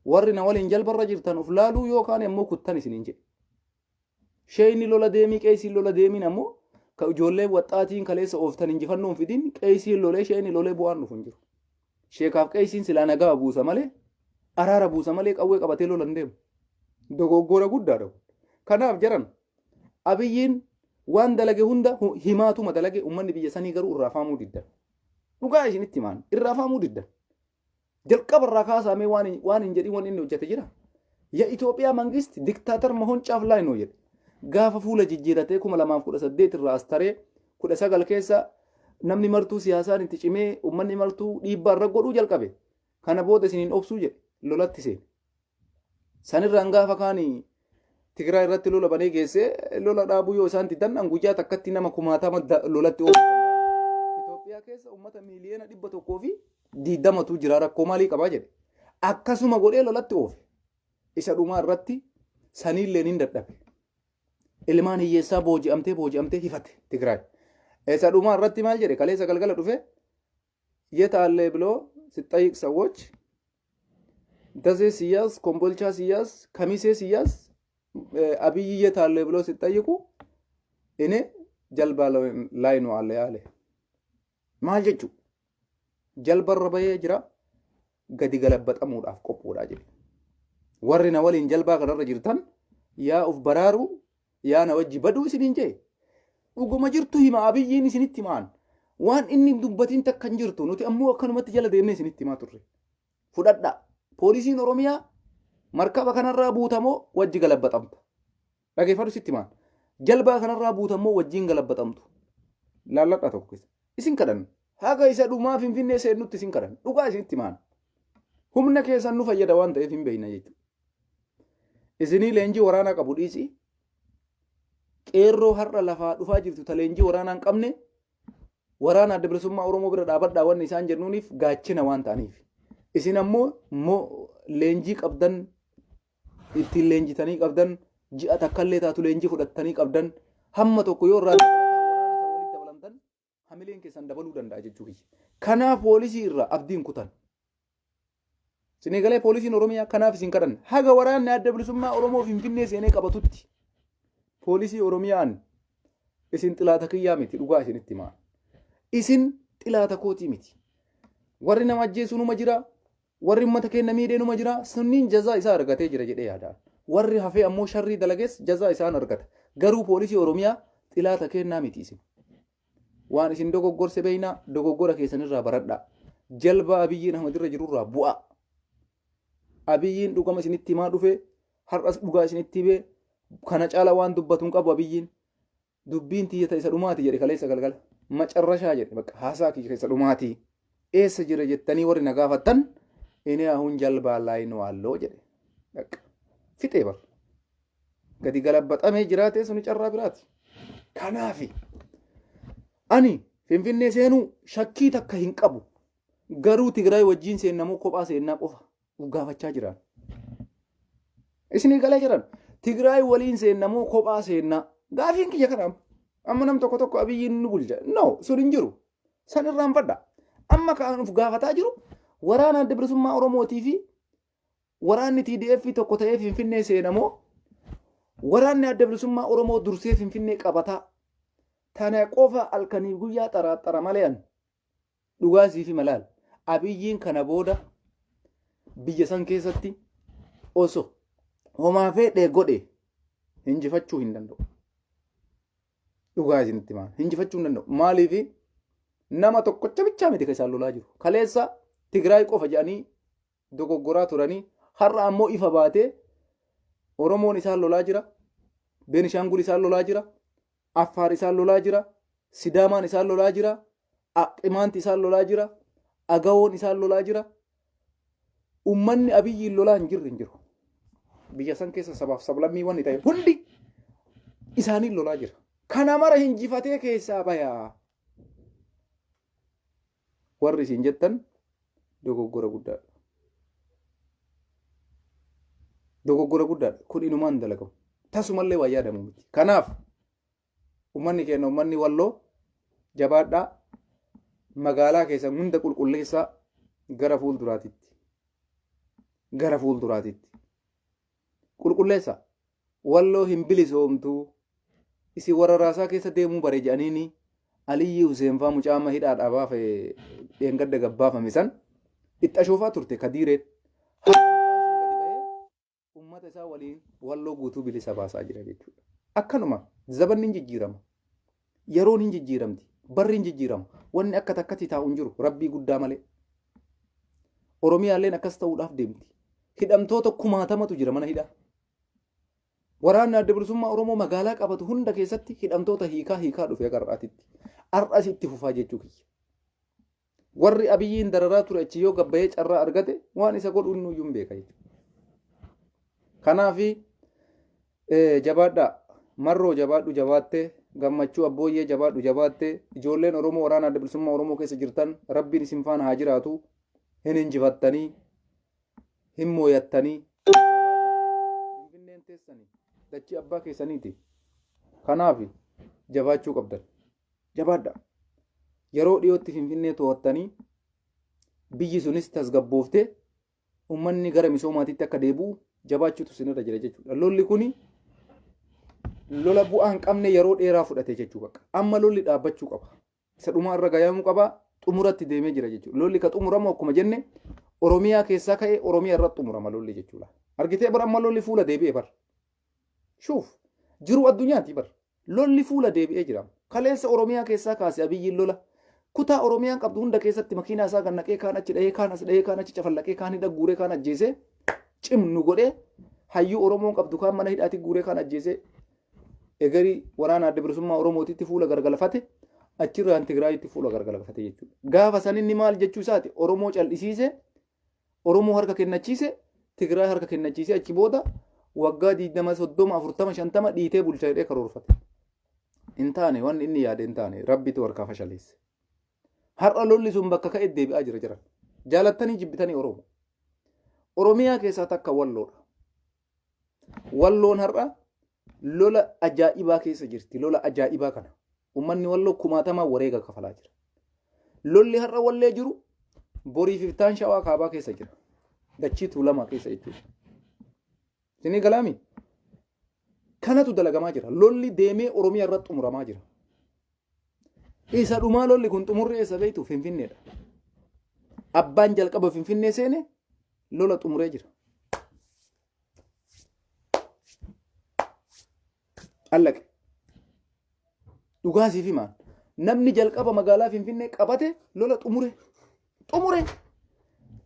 Warri na waliin jalbarra jirtan of laaluu yookaan immoo kuttan isiniin jedhe. Sheeyni lola deemii qeesiin lola deemiin ammoo ka ijoolleen waxxaatiin kaleessa ooftan injifannoon fidin qeesiin lolee sheeyni lolee bu'aan dhufu hin jiru. Sheekaaf qeesiin silaa nagaa buusa malee araara buusa malee qawwee qabatee lola hin deemu. Dogoggora guddaadha. kun. Kanaaf jaran Abiyyiin waan dalage hunda himaatuma dalage uummanni biyya sanii garuu irraa faamuu diddan. Dhugaa isinitti himaan irraa faamuu diddan. Jalqaba irraa kaasaamee waan hin jedhin waan inni hojjete jira. Ya Itoophiyaa mangist diktaatar mahon caaf laay noo jedhe. Gaafa fuula jijjiiratee 2018 irraa as taree 19 keessa namni martuu siyaasaan itti cimee uummanni martuu dhiibbaa irra godhuu jalqabe. Kana booda isiniin obsuu jedhe lolatti seene. Sanirraan gaafa kaani Tigraay irratti lola banee geessee lola dhaabuu yoo isaan didan an guyyaa takkatti nama kumaatama lolatti oofuu danda'a. Itoophiyaa keessa uummata 120,000,000tu jira, rakkoo maalii qabaa jedhe. Akkasuma godhee lolatti oofe. Isa dhumaa irratti saniilleen hin dadhabe. Ilmaan hiyyeessaa booji'amtee booji'amtee hifate Tigraay. Isa dhumaa irratti maal jedhe? Kaleessa galgala dhufe የት አለ ብሎ ሲጠይቅ ሰዎች ደሴ ሲያዝ፣ ኮምቦልቻ ሲያዝ፣ ከሚሴ ሲያዝ አብይ የት አለ ብሎ ሲጠይቁ እኔ ጀልባ ላይ ነው አለ አለ። Maal jechuu? Jalbarra bahee jira, gadi galabbatamuudhaaf qophuudha jedhe. Warri na waliin jalbaa kanarra jirtan yaa uf baraaru yaa na wajji baduu isiniin jee. Dhuguma jirtu hima Abiyyiin isinitti himaan. Waan inni hin dubbatin takka hin jirtu, nuti ammoo akkanumatti jala deemnee isinitti himaa turre. Fudhadhaa. Poolisiin Oromiyaa markaba kanarraa buutamoo wajji galabbatamta. Dhageeffadhu, sitti himaan. Jalbaa kanarraa buutamoo wajjiin galabbatamtu. Laalladhaa tokko keessa. Isin kadhanna. Haga isa dhumaa Finfinnee seennutti isin kadhanna. Dhugaa isinitti himaan. Humna keessan nu fayyada waan ta'eef hin beekna jechuudha. Isinii leenjii waraanaa qabu dhiisi. Qeerroo har'a lafaa dhufaa jirtu ta leenjii waraanaa hin qabne waraana Adda Bilisummaa Oromoo bira dhaabadhaa wanni isaan jennuuniif gaachina waan ta'aniif. Isin ammoo leenjii qabdan, ittiin leenjitanii qabdan, ji'a takkallee taatu leenjii fudhattanii qabdan, hamma tokko yoo irraa dabalataan waraana san walitti dabalamtan hamileen keessan dabaluu danda'a jechuu kiyya. Kanaaf poolisii irraa abdiin kutan. Isinii galee? Poolisiin Oromiyaa kanaaf isin kadhanna. Haga waraanni Adda Bilisummaa Oromoo Finfinnee seenee qabatutti poolisii Oromiyaan isin xilaata kiyyaa miti, dhugaa isinitti himaa. Isin xilaata kootii miti. Warri nama ajjeesu numa jira. Warri uummata keenya miidhee numa jira. Sunniin jazaa isaa argatee jira jedhee yaadaan. Warri hafee ammoo sharrii dalagees jazaa isaan argata. Garuu poolisii Oromiyaa xilaata kennaa miti isin. Waan isin dogoggorse beeynaa, dogoggora keessanirraa baradhaa. Jalbaa Abiyyiin Ahmad irra jirurraa bu'aa. Abiyyiin dhugama isinitti himaa dhufe, har'as dhugaa isinitti himee, kana caala waan dubbatu hin qabu Abiyyiin. Dubbiin tiyya isa dhumaati jedhe kaleessa galgala. Macarrashaa jedhe, bakka haasaa kiyya isa dhumaati. Eessa jira jettanii warri na gaafattan inni አሁን ጀልባ ላይ ነው አለው jedhe. Bakka fixee bar. Gadi galabbaxamee jiraatee suni carraa biraati. Kanaafi ani Finfinnee seenuu shakkii takka hin qabu. Garuu Tigraay wajjin seennamoo kophaa seennaa qofa gaafachaa jiran. Isinii galee jiran. Tigraay waliin seennamoo kophaa seennaa. Gaafiin kiyya kana amma nam tokko tokko Abiyyiin nu bulcha. No, sun hin jiru. San irraanfadha. Amma kan uf gaafataa jiru waraana Adda Bilisummaa Oromootii fi waraanni TDF tokko ta'ee Finfinnee seenamoo waraanni Adda Bilisummaa Oromoo dursee Finfinnee qabataa. Tana qofa halkanii guyyaa xaraaxara malee an dhugaa siif hima laal. Abiyyiin kana booda biyya san keessatti osoo homaa fedhee godhe injifachuu hin danda'u. Dhugaa isinitti himaa, injifachuu hin danda'u. Maaliif? Nama tokkocha bichaa miti kan isaan lolaa jiru. Kaleessa Tigraay qofa jedhanii dogoggoraa turanii, har'a ammoo ifa baatee Oromoon isaan lolaa jira. Beenishaangul isaan lolaa jira. Affaar isaan lolaa jira. Sidaamaan isaan lolaa jira. Qimaanti isaan lolaa jira. Agawoon isaan lolaa jira. Uummanni Abiyyiin lolaa hin jirre hin jiru. Biyya san keessa sabaaf sablammii wanni ta'e hundi isaaniin lolaa jira. Kana mara hinjifatee keessaa bayaa. Warri isin jettan dogoggora guddaadha. Dogoggora guddaadha. Kun inumaan dalagamu. Tasumallee waa yaadamu miti. Kanaaf uummanni keenya, uummanni Walloo, jabaadhaa, magaalaa keessan hunda qulqulleessaa, gara fuulduraatitti. Gara fuulduraatitti. Qulqulleessaa. Walloo hin bilisoomtuu. Isin warra raasaa keessa deemuu bare jedhaniini Aliyyi Huseen faa mucaa amma hidhaadhaa baafe dheengadda gabbaafame san itti ashoofaa turte Kadiireen. Har'a mucaan sun gadi bahee uummata isaa waliin Walloo guutuu bilisa baasaa jira jechuudha. Akkanuma zabanni hin jijjiirama. Yeroon hin jijjiiramti. Barri hin jijjiirama. Wanni akka takkatti taa'u hin jiru rabbii guddaa malee. Oromiyaalleen akkas ta'uudhaaf deemti. Hidhamtoota kumaatamatu jira mana hidhaa. Waraanni Adda Bilisummaa Oromoo magaalaa qabatu hunda keessatti hidhamtoota hiikaa hiikaa dhufe akka har'aatitti. Har'as itti fufaa jechuu kiyya. Warri Abiyyiin dararaa ture achi yoo gabbayee carraa argate waan isa godhu inni iyyuu hin beeka jechuudha. Kanaafi jabaadhaa marroo jabaadhu jabaattee gammachuu abbooyyee jabaadhu jabaattee ijoolleen Oromoo waraana adda bilisummaa Oromoo keessa jirtan rabbiin isin faana haa jiraatu hin injifattanii hin mooyattanii. Finfinneen teessanii dachii abbaa keessaniiti. Kanaaf jabaachuu qabdan. Jabaadha. Yeroo dhiyootti Finfinnee to'attanii biyyi sunis tasgabbooftee uummanni gara misoomaatitti akka deebi'u jabaachuutu isinirra jira jechuudha. Lolli kuni lola bu'aa hin qabne yeroo dheeraa fudhate jechuu bakka. Amma lolli dhaabbachuu qaba. Isa dhumaa irra gayamuu qaba. Xumuratti deemee jira jechuudha. Lolli ka xumuramu akkuma jenne Oromiyaa keessaa ka'ee Oromiyaa irratti xumurama lolli jechuudha. Argitee bara amma lolli fuula deebi'ee bara. Shuuf jiru addunyaati bara. Lolli fuula deebi'ee jira. Kaleessa Oromiyaa keessaa kaase Abiyyiin lola. Kutaa Oromiyaan qabdu hunda keessatti makiinaa isaa kan naqee kaan achi dhahee kaan as dhahee kaan achi cafallaqee kaan hidha guuree kaan ajjeesee cimnu godhee hayyuu Oromoon qabdu kaan mana hidhaatti guuree kaan ajjeesee egarii waraana adda bilisummaa Oromootitti fuula gargalfate achirraan Tigraayitti fuula gargalfate jechuudha. Gaafa san inni maal jechuu isaati Oromoo cal'isiise Oromoo harka kennachiise Tigraay harka kennachiise achi booda waggaa 20 30 40 50 dhiitee bulcha jedhee karoorfate. Hin taane wanni inni yaade hin taane rabbitu harkaa fashaleesse. Har'a lolli sun bakka ka'e deebi'aa jira jiran. Jaalattanii jibbitanii Oromoo. Oromiyaa keessaa takka walloodha. Walloon har'a lola ajaa'ibaa keessa jirti. Lola ajaa'ibaa kana. Uummanni walloo kumaatamaa wareega kafalaa jira. Lolli har'a wallee jiru boriif iftaan shawaa kaabaa keessa jira. Dachii tuulamaa keessa jechuudha. Isinii galaami? Kanatu dalagamaa jira. Lolli deemee Oromiyaa irratti xumuramaa jira. Isa dhumaa lolli kun xumurri eessa beektu Finfinneedha. Abbaan jalqaba Finfinnee seene lola xumuree jira. Allaqe. Dhugaa siif himaan. Namni jalqaba magaalaa Finfinnee qabate lola xumure. Xumure.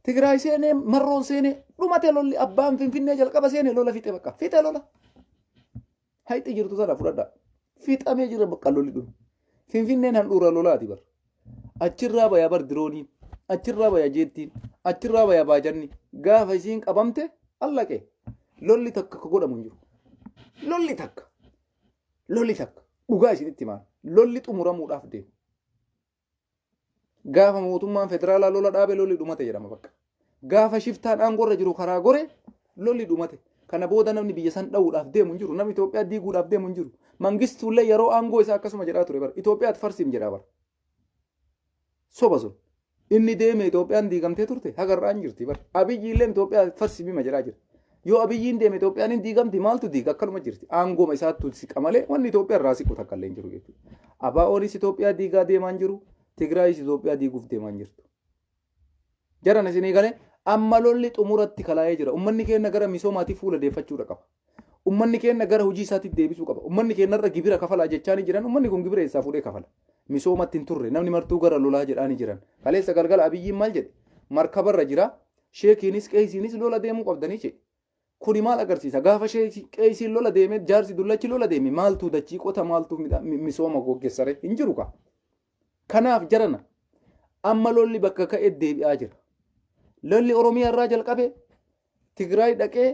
Tigraay seenee marroon seenee dhumate lolli abbaan Finfinnee jalqaba seene lola fixe bakka. Fixe lola. Hayxi jirtu tana fudhadhaa. Fixamee jira bakka lolli dhume. Finfinneen handhuura lolaati bar. Achirraa baya bar dirooniin. Achirraa baya jeettiin. Achirraa baya baajanni. Gaafa isiin qabamte allaqe. Lolli takka ka godhamu hin jiru. Lolli takka. Lolli takka. Dhugaa isinitti himaan. Lolli xumuramuudhaaf deema. Gaafa mootummaan federaalaa lola dhaabe lolli dhumate jedhama bakka. Gaafa shiftaan aangoorra jiru karaa gore lolli dhumate. Kana booda namni biyya san dha'uudhaaf deemu hin jiru. Namni Itoophiyaa diiguudhaaf deemu hin jiru. Mangistuullee yeroo aangoo isaa akkasuma jedhaa ture bara. Itoophiyaatti farsiim jedhaa bara. Soba sun. Inni deeme Itoophiyaan diigamtee turte haga irraa hin jirti bara. Abiyyi illee Itoophiyaa farsiimima jedhaa jira. Yoo Abiyyiin deeme Itoophiyaan hin diigamti maaltu diiga akkanuma jirti. Aangooma isaattu siqa malee wanni Itoophiyaa irraa siqu takka illee hin jiru jechuudha. ABOnis Itoophiyaa diigaa deemaa hin jiru. Tigraayis Itoophiyaa diiguuf deemaa hin jirtu. Jaran isinii galee amma lolli xumuratti kalaa'ee jira. Uummanni keenya gara misoomaatiif fuula deeffachuudha qaba. Uummanni keenya gara hojii isaatiif deebisuu qaba. Uummanni keenya irra gibira kafalaa jechaa ni jiran. Uummanni kun gibira eessaa fuudhee kafala? Misoomatti hin turre. Namni martuu gara lolaa jedhaa ni jiran. Kaleessa galgala Abiyyiin maal jedhe? Markabarra jira. Sheekiinis qeesiinis lola deemuu qabdanii jedhe. Kuni maal agarsiisa? Gaafa qeesiin lola deeme jaarsi dullachi lola deeme maaltu dachii qota maaltu misooma goggeessare hin jiru kaa. Kanaaf jarana amma lolli bakka ka'e deebi'aa jira. Lolli Oromiyaa irraa jalqabe Tigraay dhaqee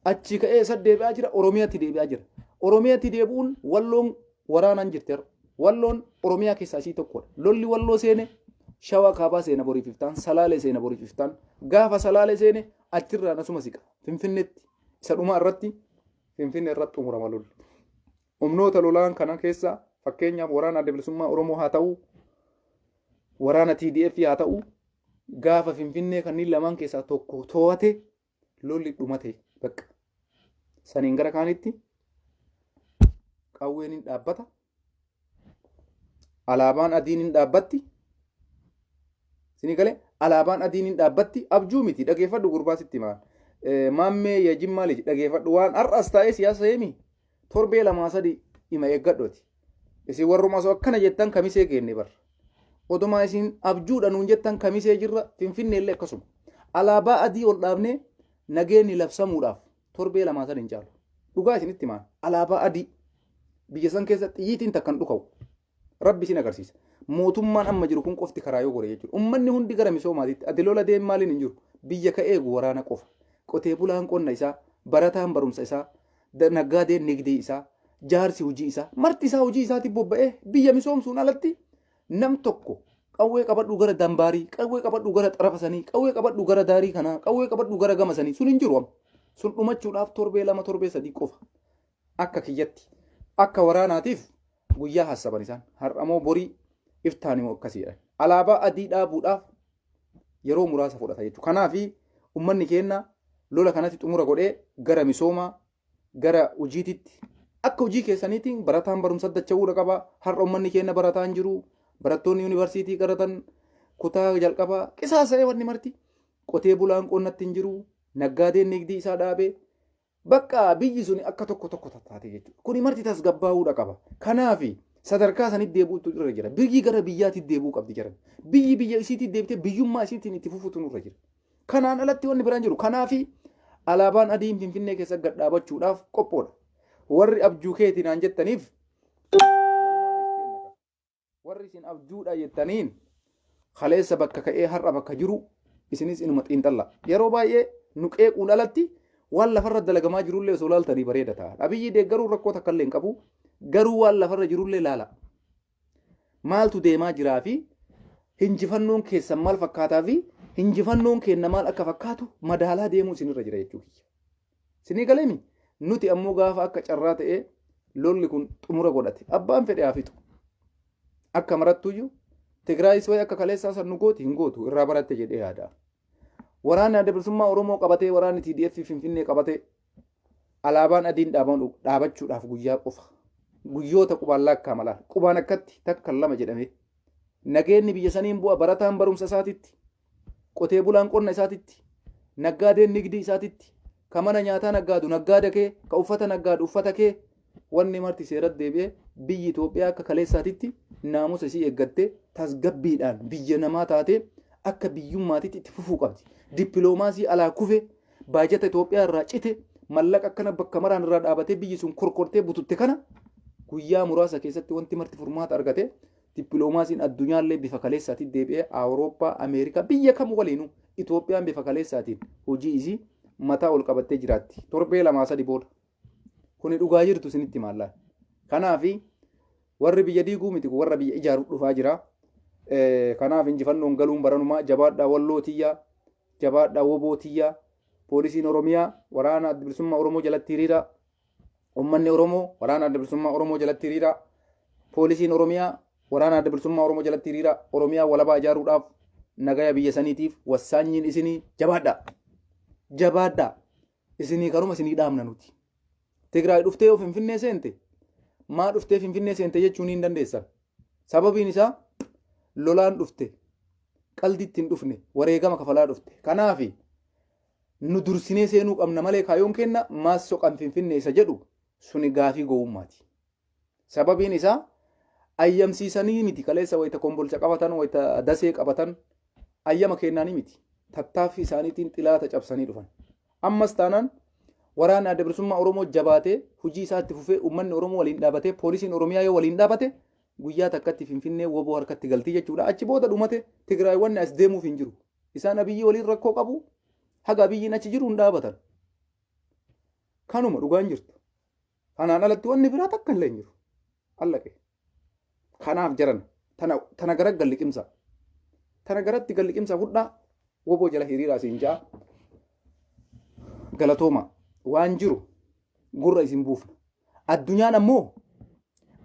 achii ka'ee isa deebi'aa jira Oromiyaatti deebi'aa jira. Oromiyaatti deebi'uun walloon waraanaan jirti har'a. Walloon Oromiyaa keessaa isii tokkodha. Lolli walloo seene Shawaa kaabaa seena boriif iftaan Salaalee seena boriif iftaan gaafa Salaalee seene achirraan asuma siqa Finfinneetti isa dhumaa irratti Finfinnee irratti xumurama lolli. Humnoota lolaan kana keessa fakkeenyaaf waraana adda bilisummaa Oromoo haa ta'u waraana TDF haa ta'u gaafa Finfinnee kanneen lamaan keessaa tokko to'ate lolli dhumate bakka. Saniin gara kaanitti qawween hin dhaabbata. Alaabaan adiin hin dhaabbatti. Isinii galee alaabaan adiin hin dhaabbatti abjuu miti dhageeffadhu gurbaa sitti himaan. Maammee ya jimmaa liji dhageeffadhu waan har'as taa'ee siyaasa heemi torbee lamaa sadi hima eeggadhooti. Isin warruma osoo akkana jettan kamisee geenne bar. Odumaa isin abjuudha nuun jettan kamisee jirra finfinnee illee akkasuma. Alaabaa adii ol dhaabnee nageenyi labsamuudhaaf torbee lamaa sadi hin caalu. Dhugaa isinitti himaan alaabaa adii biyya san keessa xiyyiitiin takka hin dhukawu. Rabbi isin agarsiisa. Mootummaan amma jiru kun qofti karaa yoo gore jechuudha. Uummanni hundi gara misoomaatitti ati lola deem maaliin hin jiru. Biyya ka eegu waraana qofa. Qotee bulaan qonna isaa Barataan barumsa isaa, naggaadeen nigdii isaa, jaarsi hojii isaa, marti isaa hojii isaatti bobba'ee biyya misoomsuun alatti nam tokko qawwee qabadhu gara dambaarii, qawwee qabadhu gara xarafa sanii, qawwee qabadhu gara daarii kanaa, qawwee qabadhu gara gama sanii sun hin jiru amma. Sun dhumachuudhaaf torbee 2, torbee 3 qofa. Akka kiyyatti akka waraanaatiif guyyaa hassaban isaan har'amoo borii iftaan immoo akkasii jedhan. Alaabaa adii dhaabuudhaaf yeroo muraasa fudhata jechuudha. Kanaaf uummanni keenya lola kanatti xumura godhee gara misoomaa, gara hojiititti, akka hojii keessaniitiin barataan barumsa dacha'uudha qaba. Har'a uummanni keenya barataan jiru, barattoonni yuunivarsiitii qaratan kutaa jalqabaa qisaasa'ee wanni marti, qotee bulaan qonnatti hin jiru, naggaadeen nigdii isaa dhaabee bakka biyyi suni akka tokko tokko tattaate jechuudha. Kuni marti tasgabbaa'uudha qaba. Kanaaf sadarkaa sanitti deebi'uutu irra jira. Biyyi gara biyyaatti deebi'uu qabdi jiran. Biyyi biyya isiitti deebitee biyyummaa isiitiin itti fufuutu nurra jira. Kanaan alatti wanni biraan jiru. Kanaaf alaabaan adiin Finfinnee keessa gad dhaabachuudhaaf qophoodha. Warri abjuu keetii naan jettaniif, warri isin abjuudha jettaniin, kaleessa bakka ka'ee har'a bakka jiru isinis inuma xiinxalla. Yeroo baay'ee nu qeequun alatti waan lafarra dalagamaa jirullee osoo laaltanii bareeda ta'a. Abiyyi deeggaruun rakkoo takka illee hin qabu. Garuu waan lafarra jirullee laala. Maaltu deemaa jiraa fi hinjifannoon keessan maal fakkaataa fi hinjifannoon keenna maal akka fakkaatu madaalaa deemuu isinirra jira jechuu kiyya. Isinii galeemi? Nuti ammoo gaafa akka carraa ta'ee lolli kun xumura godhate, abbaan fedhe haa fixu. Akka marattuyyuu Tigraayis wayi akka kaleessaa san nu gooti hin gootu, irraa baratte jedhee yaada. Waraanni Adda Bilisummaa Oromoo qabatee, waraanni TDF Finfinnee qabatee, alaabaan adiin dhaabachuudhaaf guyyaa qofa. Guyyoota qubaan lakkaa'ama laala. Qubaan akkatti takka lama jedhamee. Nageenyi biyya saniin bu'a, barataan barumsa isaatitti, qotee bulaan qonna isaatitti, naggaadeen nigdii isaatitti, ka mana nyaataa naggaadu naggaada kee, ka uffata naggaadu uffata kee, wanni marti seeratti deebi'ee biyyi Itoophiyaa akka kaleessaatitti naamusa isii eeggattee tasgabbiidhaan biyya namaa taatee akka biyyummaatitti itti fufuu qabdi. Dippiloomaasii alaa kufe, baajata Itoophiyaa irraa cite, mallaqa akkana bakka maraan irraa dhaabatee biyyi sun korkortee bututte kana guyyaa muraasa keessatti wanti marti furmaata argate, dippiloomaasiin addunyaallee bifa kaleessaatiin deebi'ee Awurooppaa, Ameerikaa, biyya kam waliinuu Itoophiyaan bifa kaleessaatiin hojii isii mataa ol qabattee jiraatti. Torbee 2, 3 booda. Kuni dhugaa jirtu isinitti maallaan. Kanaafi warri biyya diiguu miti, warra biyya ijaaru dhufaa jira. Kanaaf injifannoon galuun baranumaa. Jabaadhaa walloo tiyyaa, jabaadhaa woboo tiyyaa, poolisiin Oromiyaa waraana Adda Bilisummaa Oromoo jalatti hiriira. Uummanni Oromoo waraana Adda Bilisummaa Oromoo jalatti hiriira. Poolisiin Oromiyaa waraana Adda Bilisummaa Oromoo jalatti hiriira. Oromiyaa walabaa ijaaruudhaaf, nagaya biyya saniitiif wassaanyiin isinii, jabaadhaa. Jabaadhaa. Isinii karuma isinii dhaamna nuti. Tigraay dhuftee yoo Finfinnee seente, maa dhuftee Finfinnee seente jechuun hin dandeessan. Sababiin isaa lolaan dhufte, qalditti hin dhufne, wareegama kafalaa dhufte. Kanaafi nu dursinee seenuu qabna malee kaayoon kenna maas soqan Finfinnee isa jedhu suni gaafii gowwummaati. Sababiin isaa ayyamsiisanii miti, kaleessa wayita Kombolcha qabatan, wayita Dasee qabatan ayyama kennaanii miti. Tattaaffii isaaniitiin xilaata cabsanii dhufan. Ammas taanaan waraanni Adda Bilisummaa Oromoo jabaatee hojii isaatti fufee, uummanni Oromoo waliin dhaabatee, poolisiin Oromiyaa yoo waliin dhaabate, guyyaa takkatti Finfinnee woboo harkatti galtii jechuudha. Achi booda dhumate, Tigraay wanni as deemuuf hin jiru. Isaan Abiyyi waliin rakkoo qabu, haga Abiyyiin achi jiru hin dhaabatan. Kanuma dhugaan jirtu. Kanaan alatti wanni biraa takka illee hin jiru. Allaqe. Kanaaf jaran tana gara galliqimsa. Tana garatti galliqimsa fudhaa, woboo jala hiriiraa siin ja'a. Galatooma, waan jiru gurra isin buufna. Addunyaan ammoo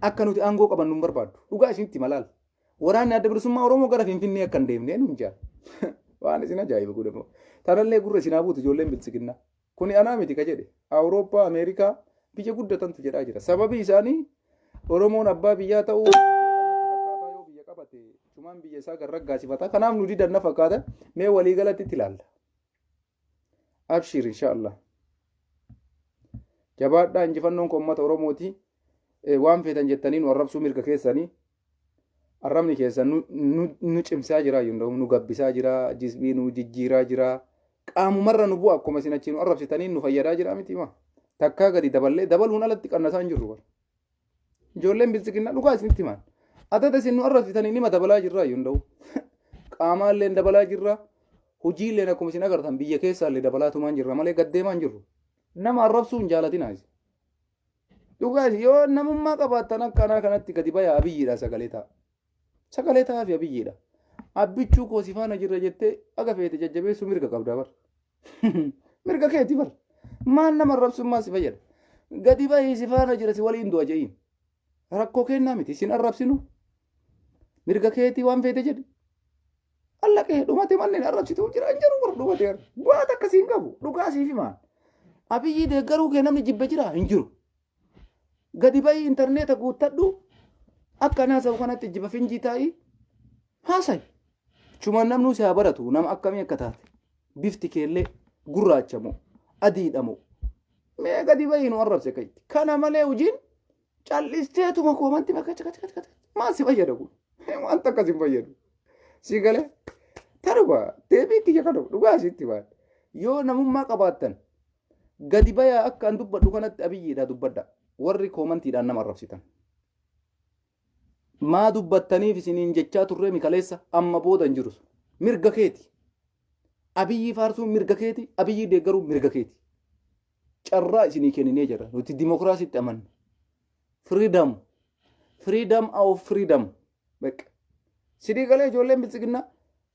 akka nuti aangoo qabannu hin barbaaddu. Dhugaa isinitti malaal. Waraanni Adda Bilisummaa Oromoo gara Finfinnee akka hin deemne nuun ja'a. Waan isin ajaa'iba godhamu. Tanallee gurra isin haa buutu ijoolleen biltsiginnaa. Kuni anaa miti ka jedhe. Awurooppaa, Ameerikaa, biyya guddatantu jedhaa jira. Sababii isaanii Oromoon abbaa biyyaa ta'uu fakkaataa yoo biyya qabate cumaan biyya isaa kan raggaasifata. Kanaaf nu didan na fakkaata. Mee waliigalatti itti ilaalla. Abshiir, inshaallah. Jabaadhaa, injifannoon kun uummata Oromooti. Waan feetan jettanii nu arrabsuu mirga keessanii. Arrabni keessan nu cimsaa jira, nu gabbisaa jira, jisbii nu jijjiiraa jira. Qaamumarra nu bu'a, akkuma isin achi nu arrabsitanii nu fayyadaa jira miti ma. Takkaa gadi daballee dabaluun alatti qannasaa hin jirru bara. Ijoolleen biltsiginnaa, dhugaa isinitti himaan. Adada isin nu arrabsitanii nima dabalaa jirra hunda'u. Qaamaallee dabalaa jirra. Hojiilleen akkuma isin agartan biyya keessaallee dabalaatumaan jirra malee gaddeemaa hin jirru. Nama arrabsuu hin jaalatinaa isin. Dhugaas yoo namummaa qabaattan akkanaa kanatti gadi bayaa Abiyyiidha sagalee ta'a. Sagalee ta'aa fi Abiyyiidha. Abbichuu koo si faana jirra jettee aga feete jajjabeessuu mirga qabda bar. Mirga keeti bar. Maal nama arrabsummaa si fayyada? Gadi bahii si faana jira si waliin du'a je'iin. Rakkoo kennaa miti isin arrabsinu. Mirga keetii waan feete jedhi. Allaqee dhumate malleen arrabsituu jira hin jiru bar dhumate har'a. Bu'aa takka siin qabu dhugaa siif himaan. Abiyyi deeggaruu kee namni jibbe jira hin jiru. Gadi bahii intarneeta guuttadhu akka naasawu kanatti jibba finjii taa'ii haasayi. Chumaan namnuu si haa baratu nama akkamii akka taate. Bifti keellee gurraacha moo adiidha moo. Mee gadi bahii nu arrabse ka'itti. Kana malee hojiin callisteetuma koomanti bakka caka caka caka maal si fayyada kun? Wanta akkas hin fayyadu. Si galee taruma deebii kiyya kana dhugaa sitti baal. Yoo namummaa qabaattan gadi bayaa akka an dubbadhu kanatti Abiyyiidha dubbadha. Warri koomantiidhaan nama arrabsitan. Maa dubbattaniif isiniin jechaa turree mikaleessa amma booda hin jiru. Mirga keeti. Abiyyii faarsuun mirga keeti. Abiyyii deeggaruun mirga keeti. Carraa isinii kenninee jira. Nuti dimokiraasiitti amanna. Freedom. Freedom of freedom. Beqa. Sidii galee ijoolleen biltsiginnaa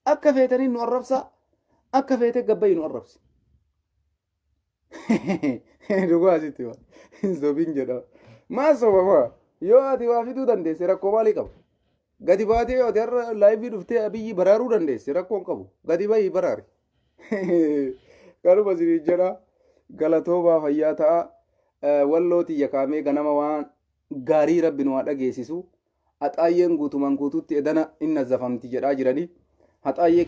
akka feetanii nu arrabsaa akka feetee gabbayii nu arrabsi. Dhugaa asitti waa. Hin sobin jedha. Maal sobamaa? Yoo ati waa fiduu dandeesse rakkoo maalii qaba? Gadi baatee yoo ati har'a laayivii dhuftee Abiyyi baraaruu dandeesse rakkoo hin qabu. Gadi bahii baraari. Kanuma isiniin jedha. Galatoomaa fayyaa ta'a. Walloo tiyya kaamee ganama waan gaarii rabbi nu haa dhageessisu. Haxaayyeen guutumaan guutuutti edana hin nazzafamti jedhaa jiranii. Haxaayyee.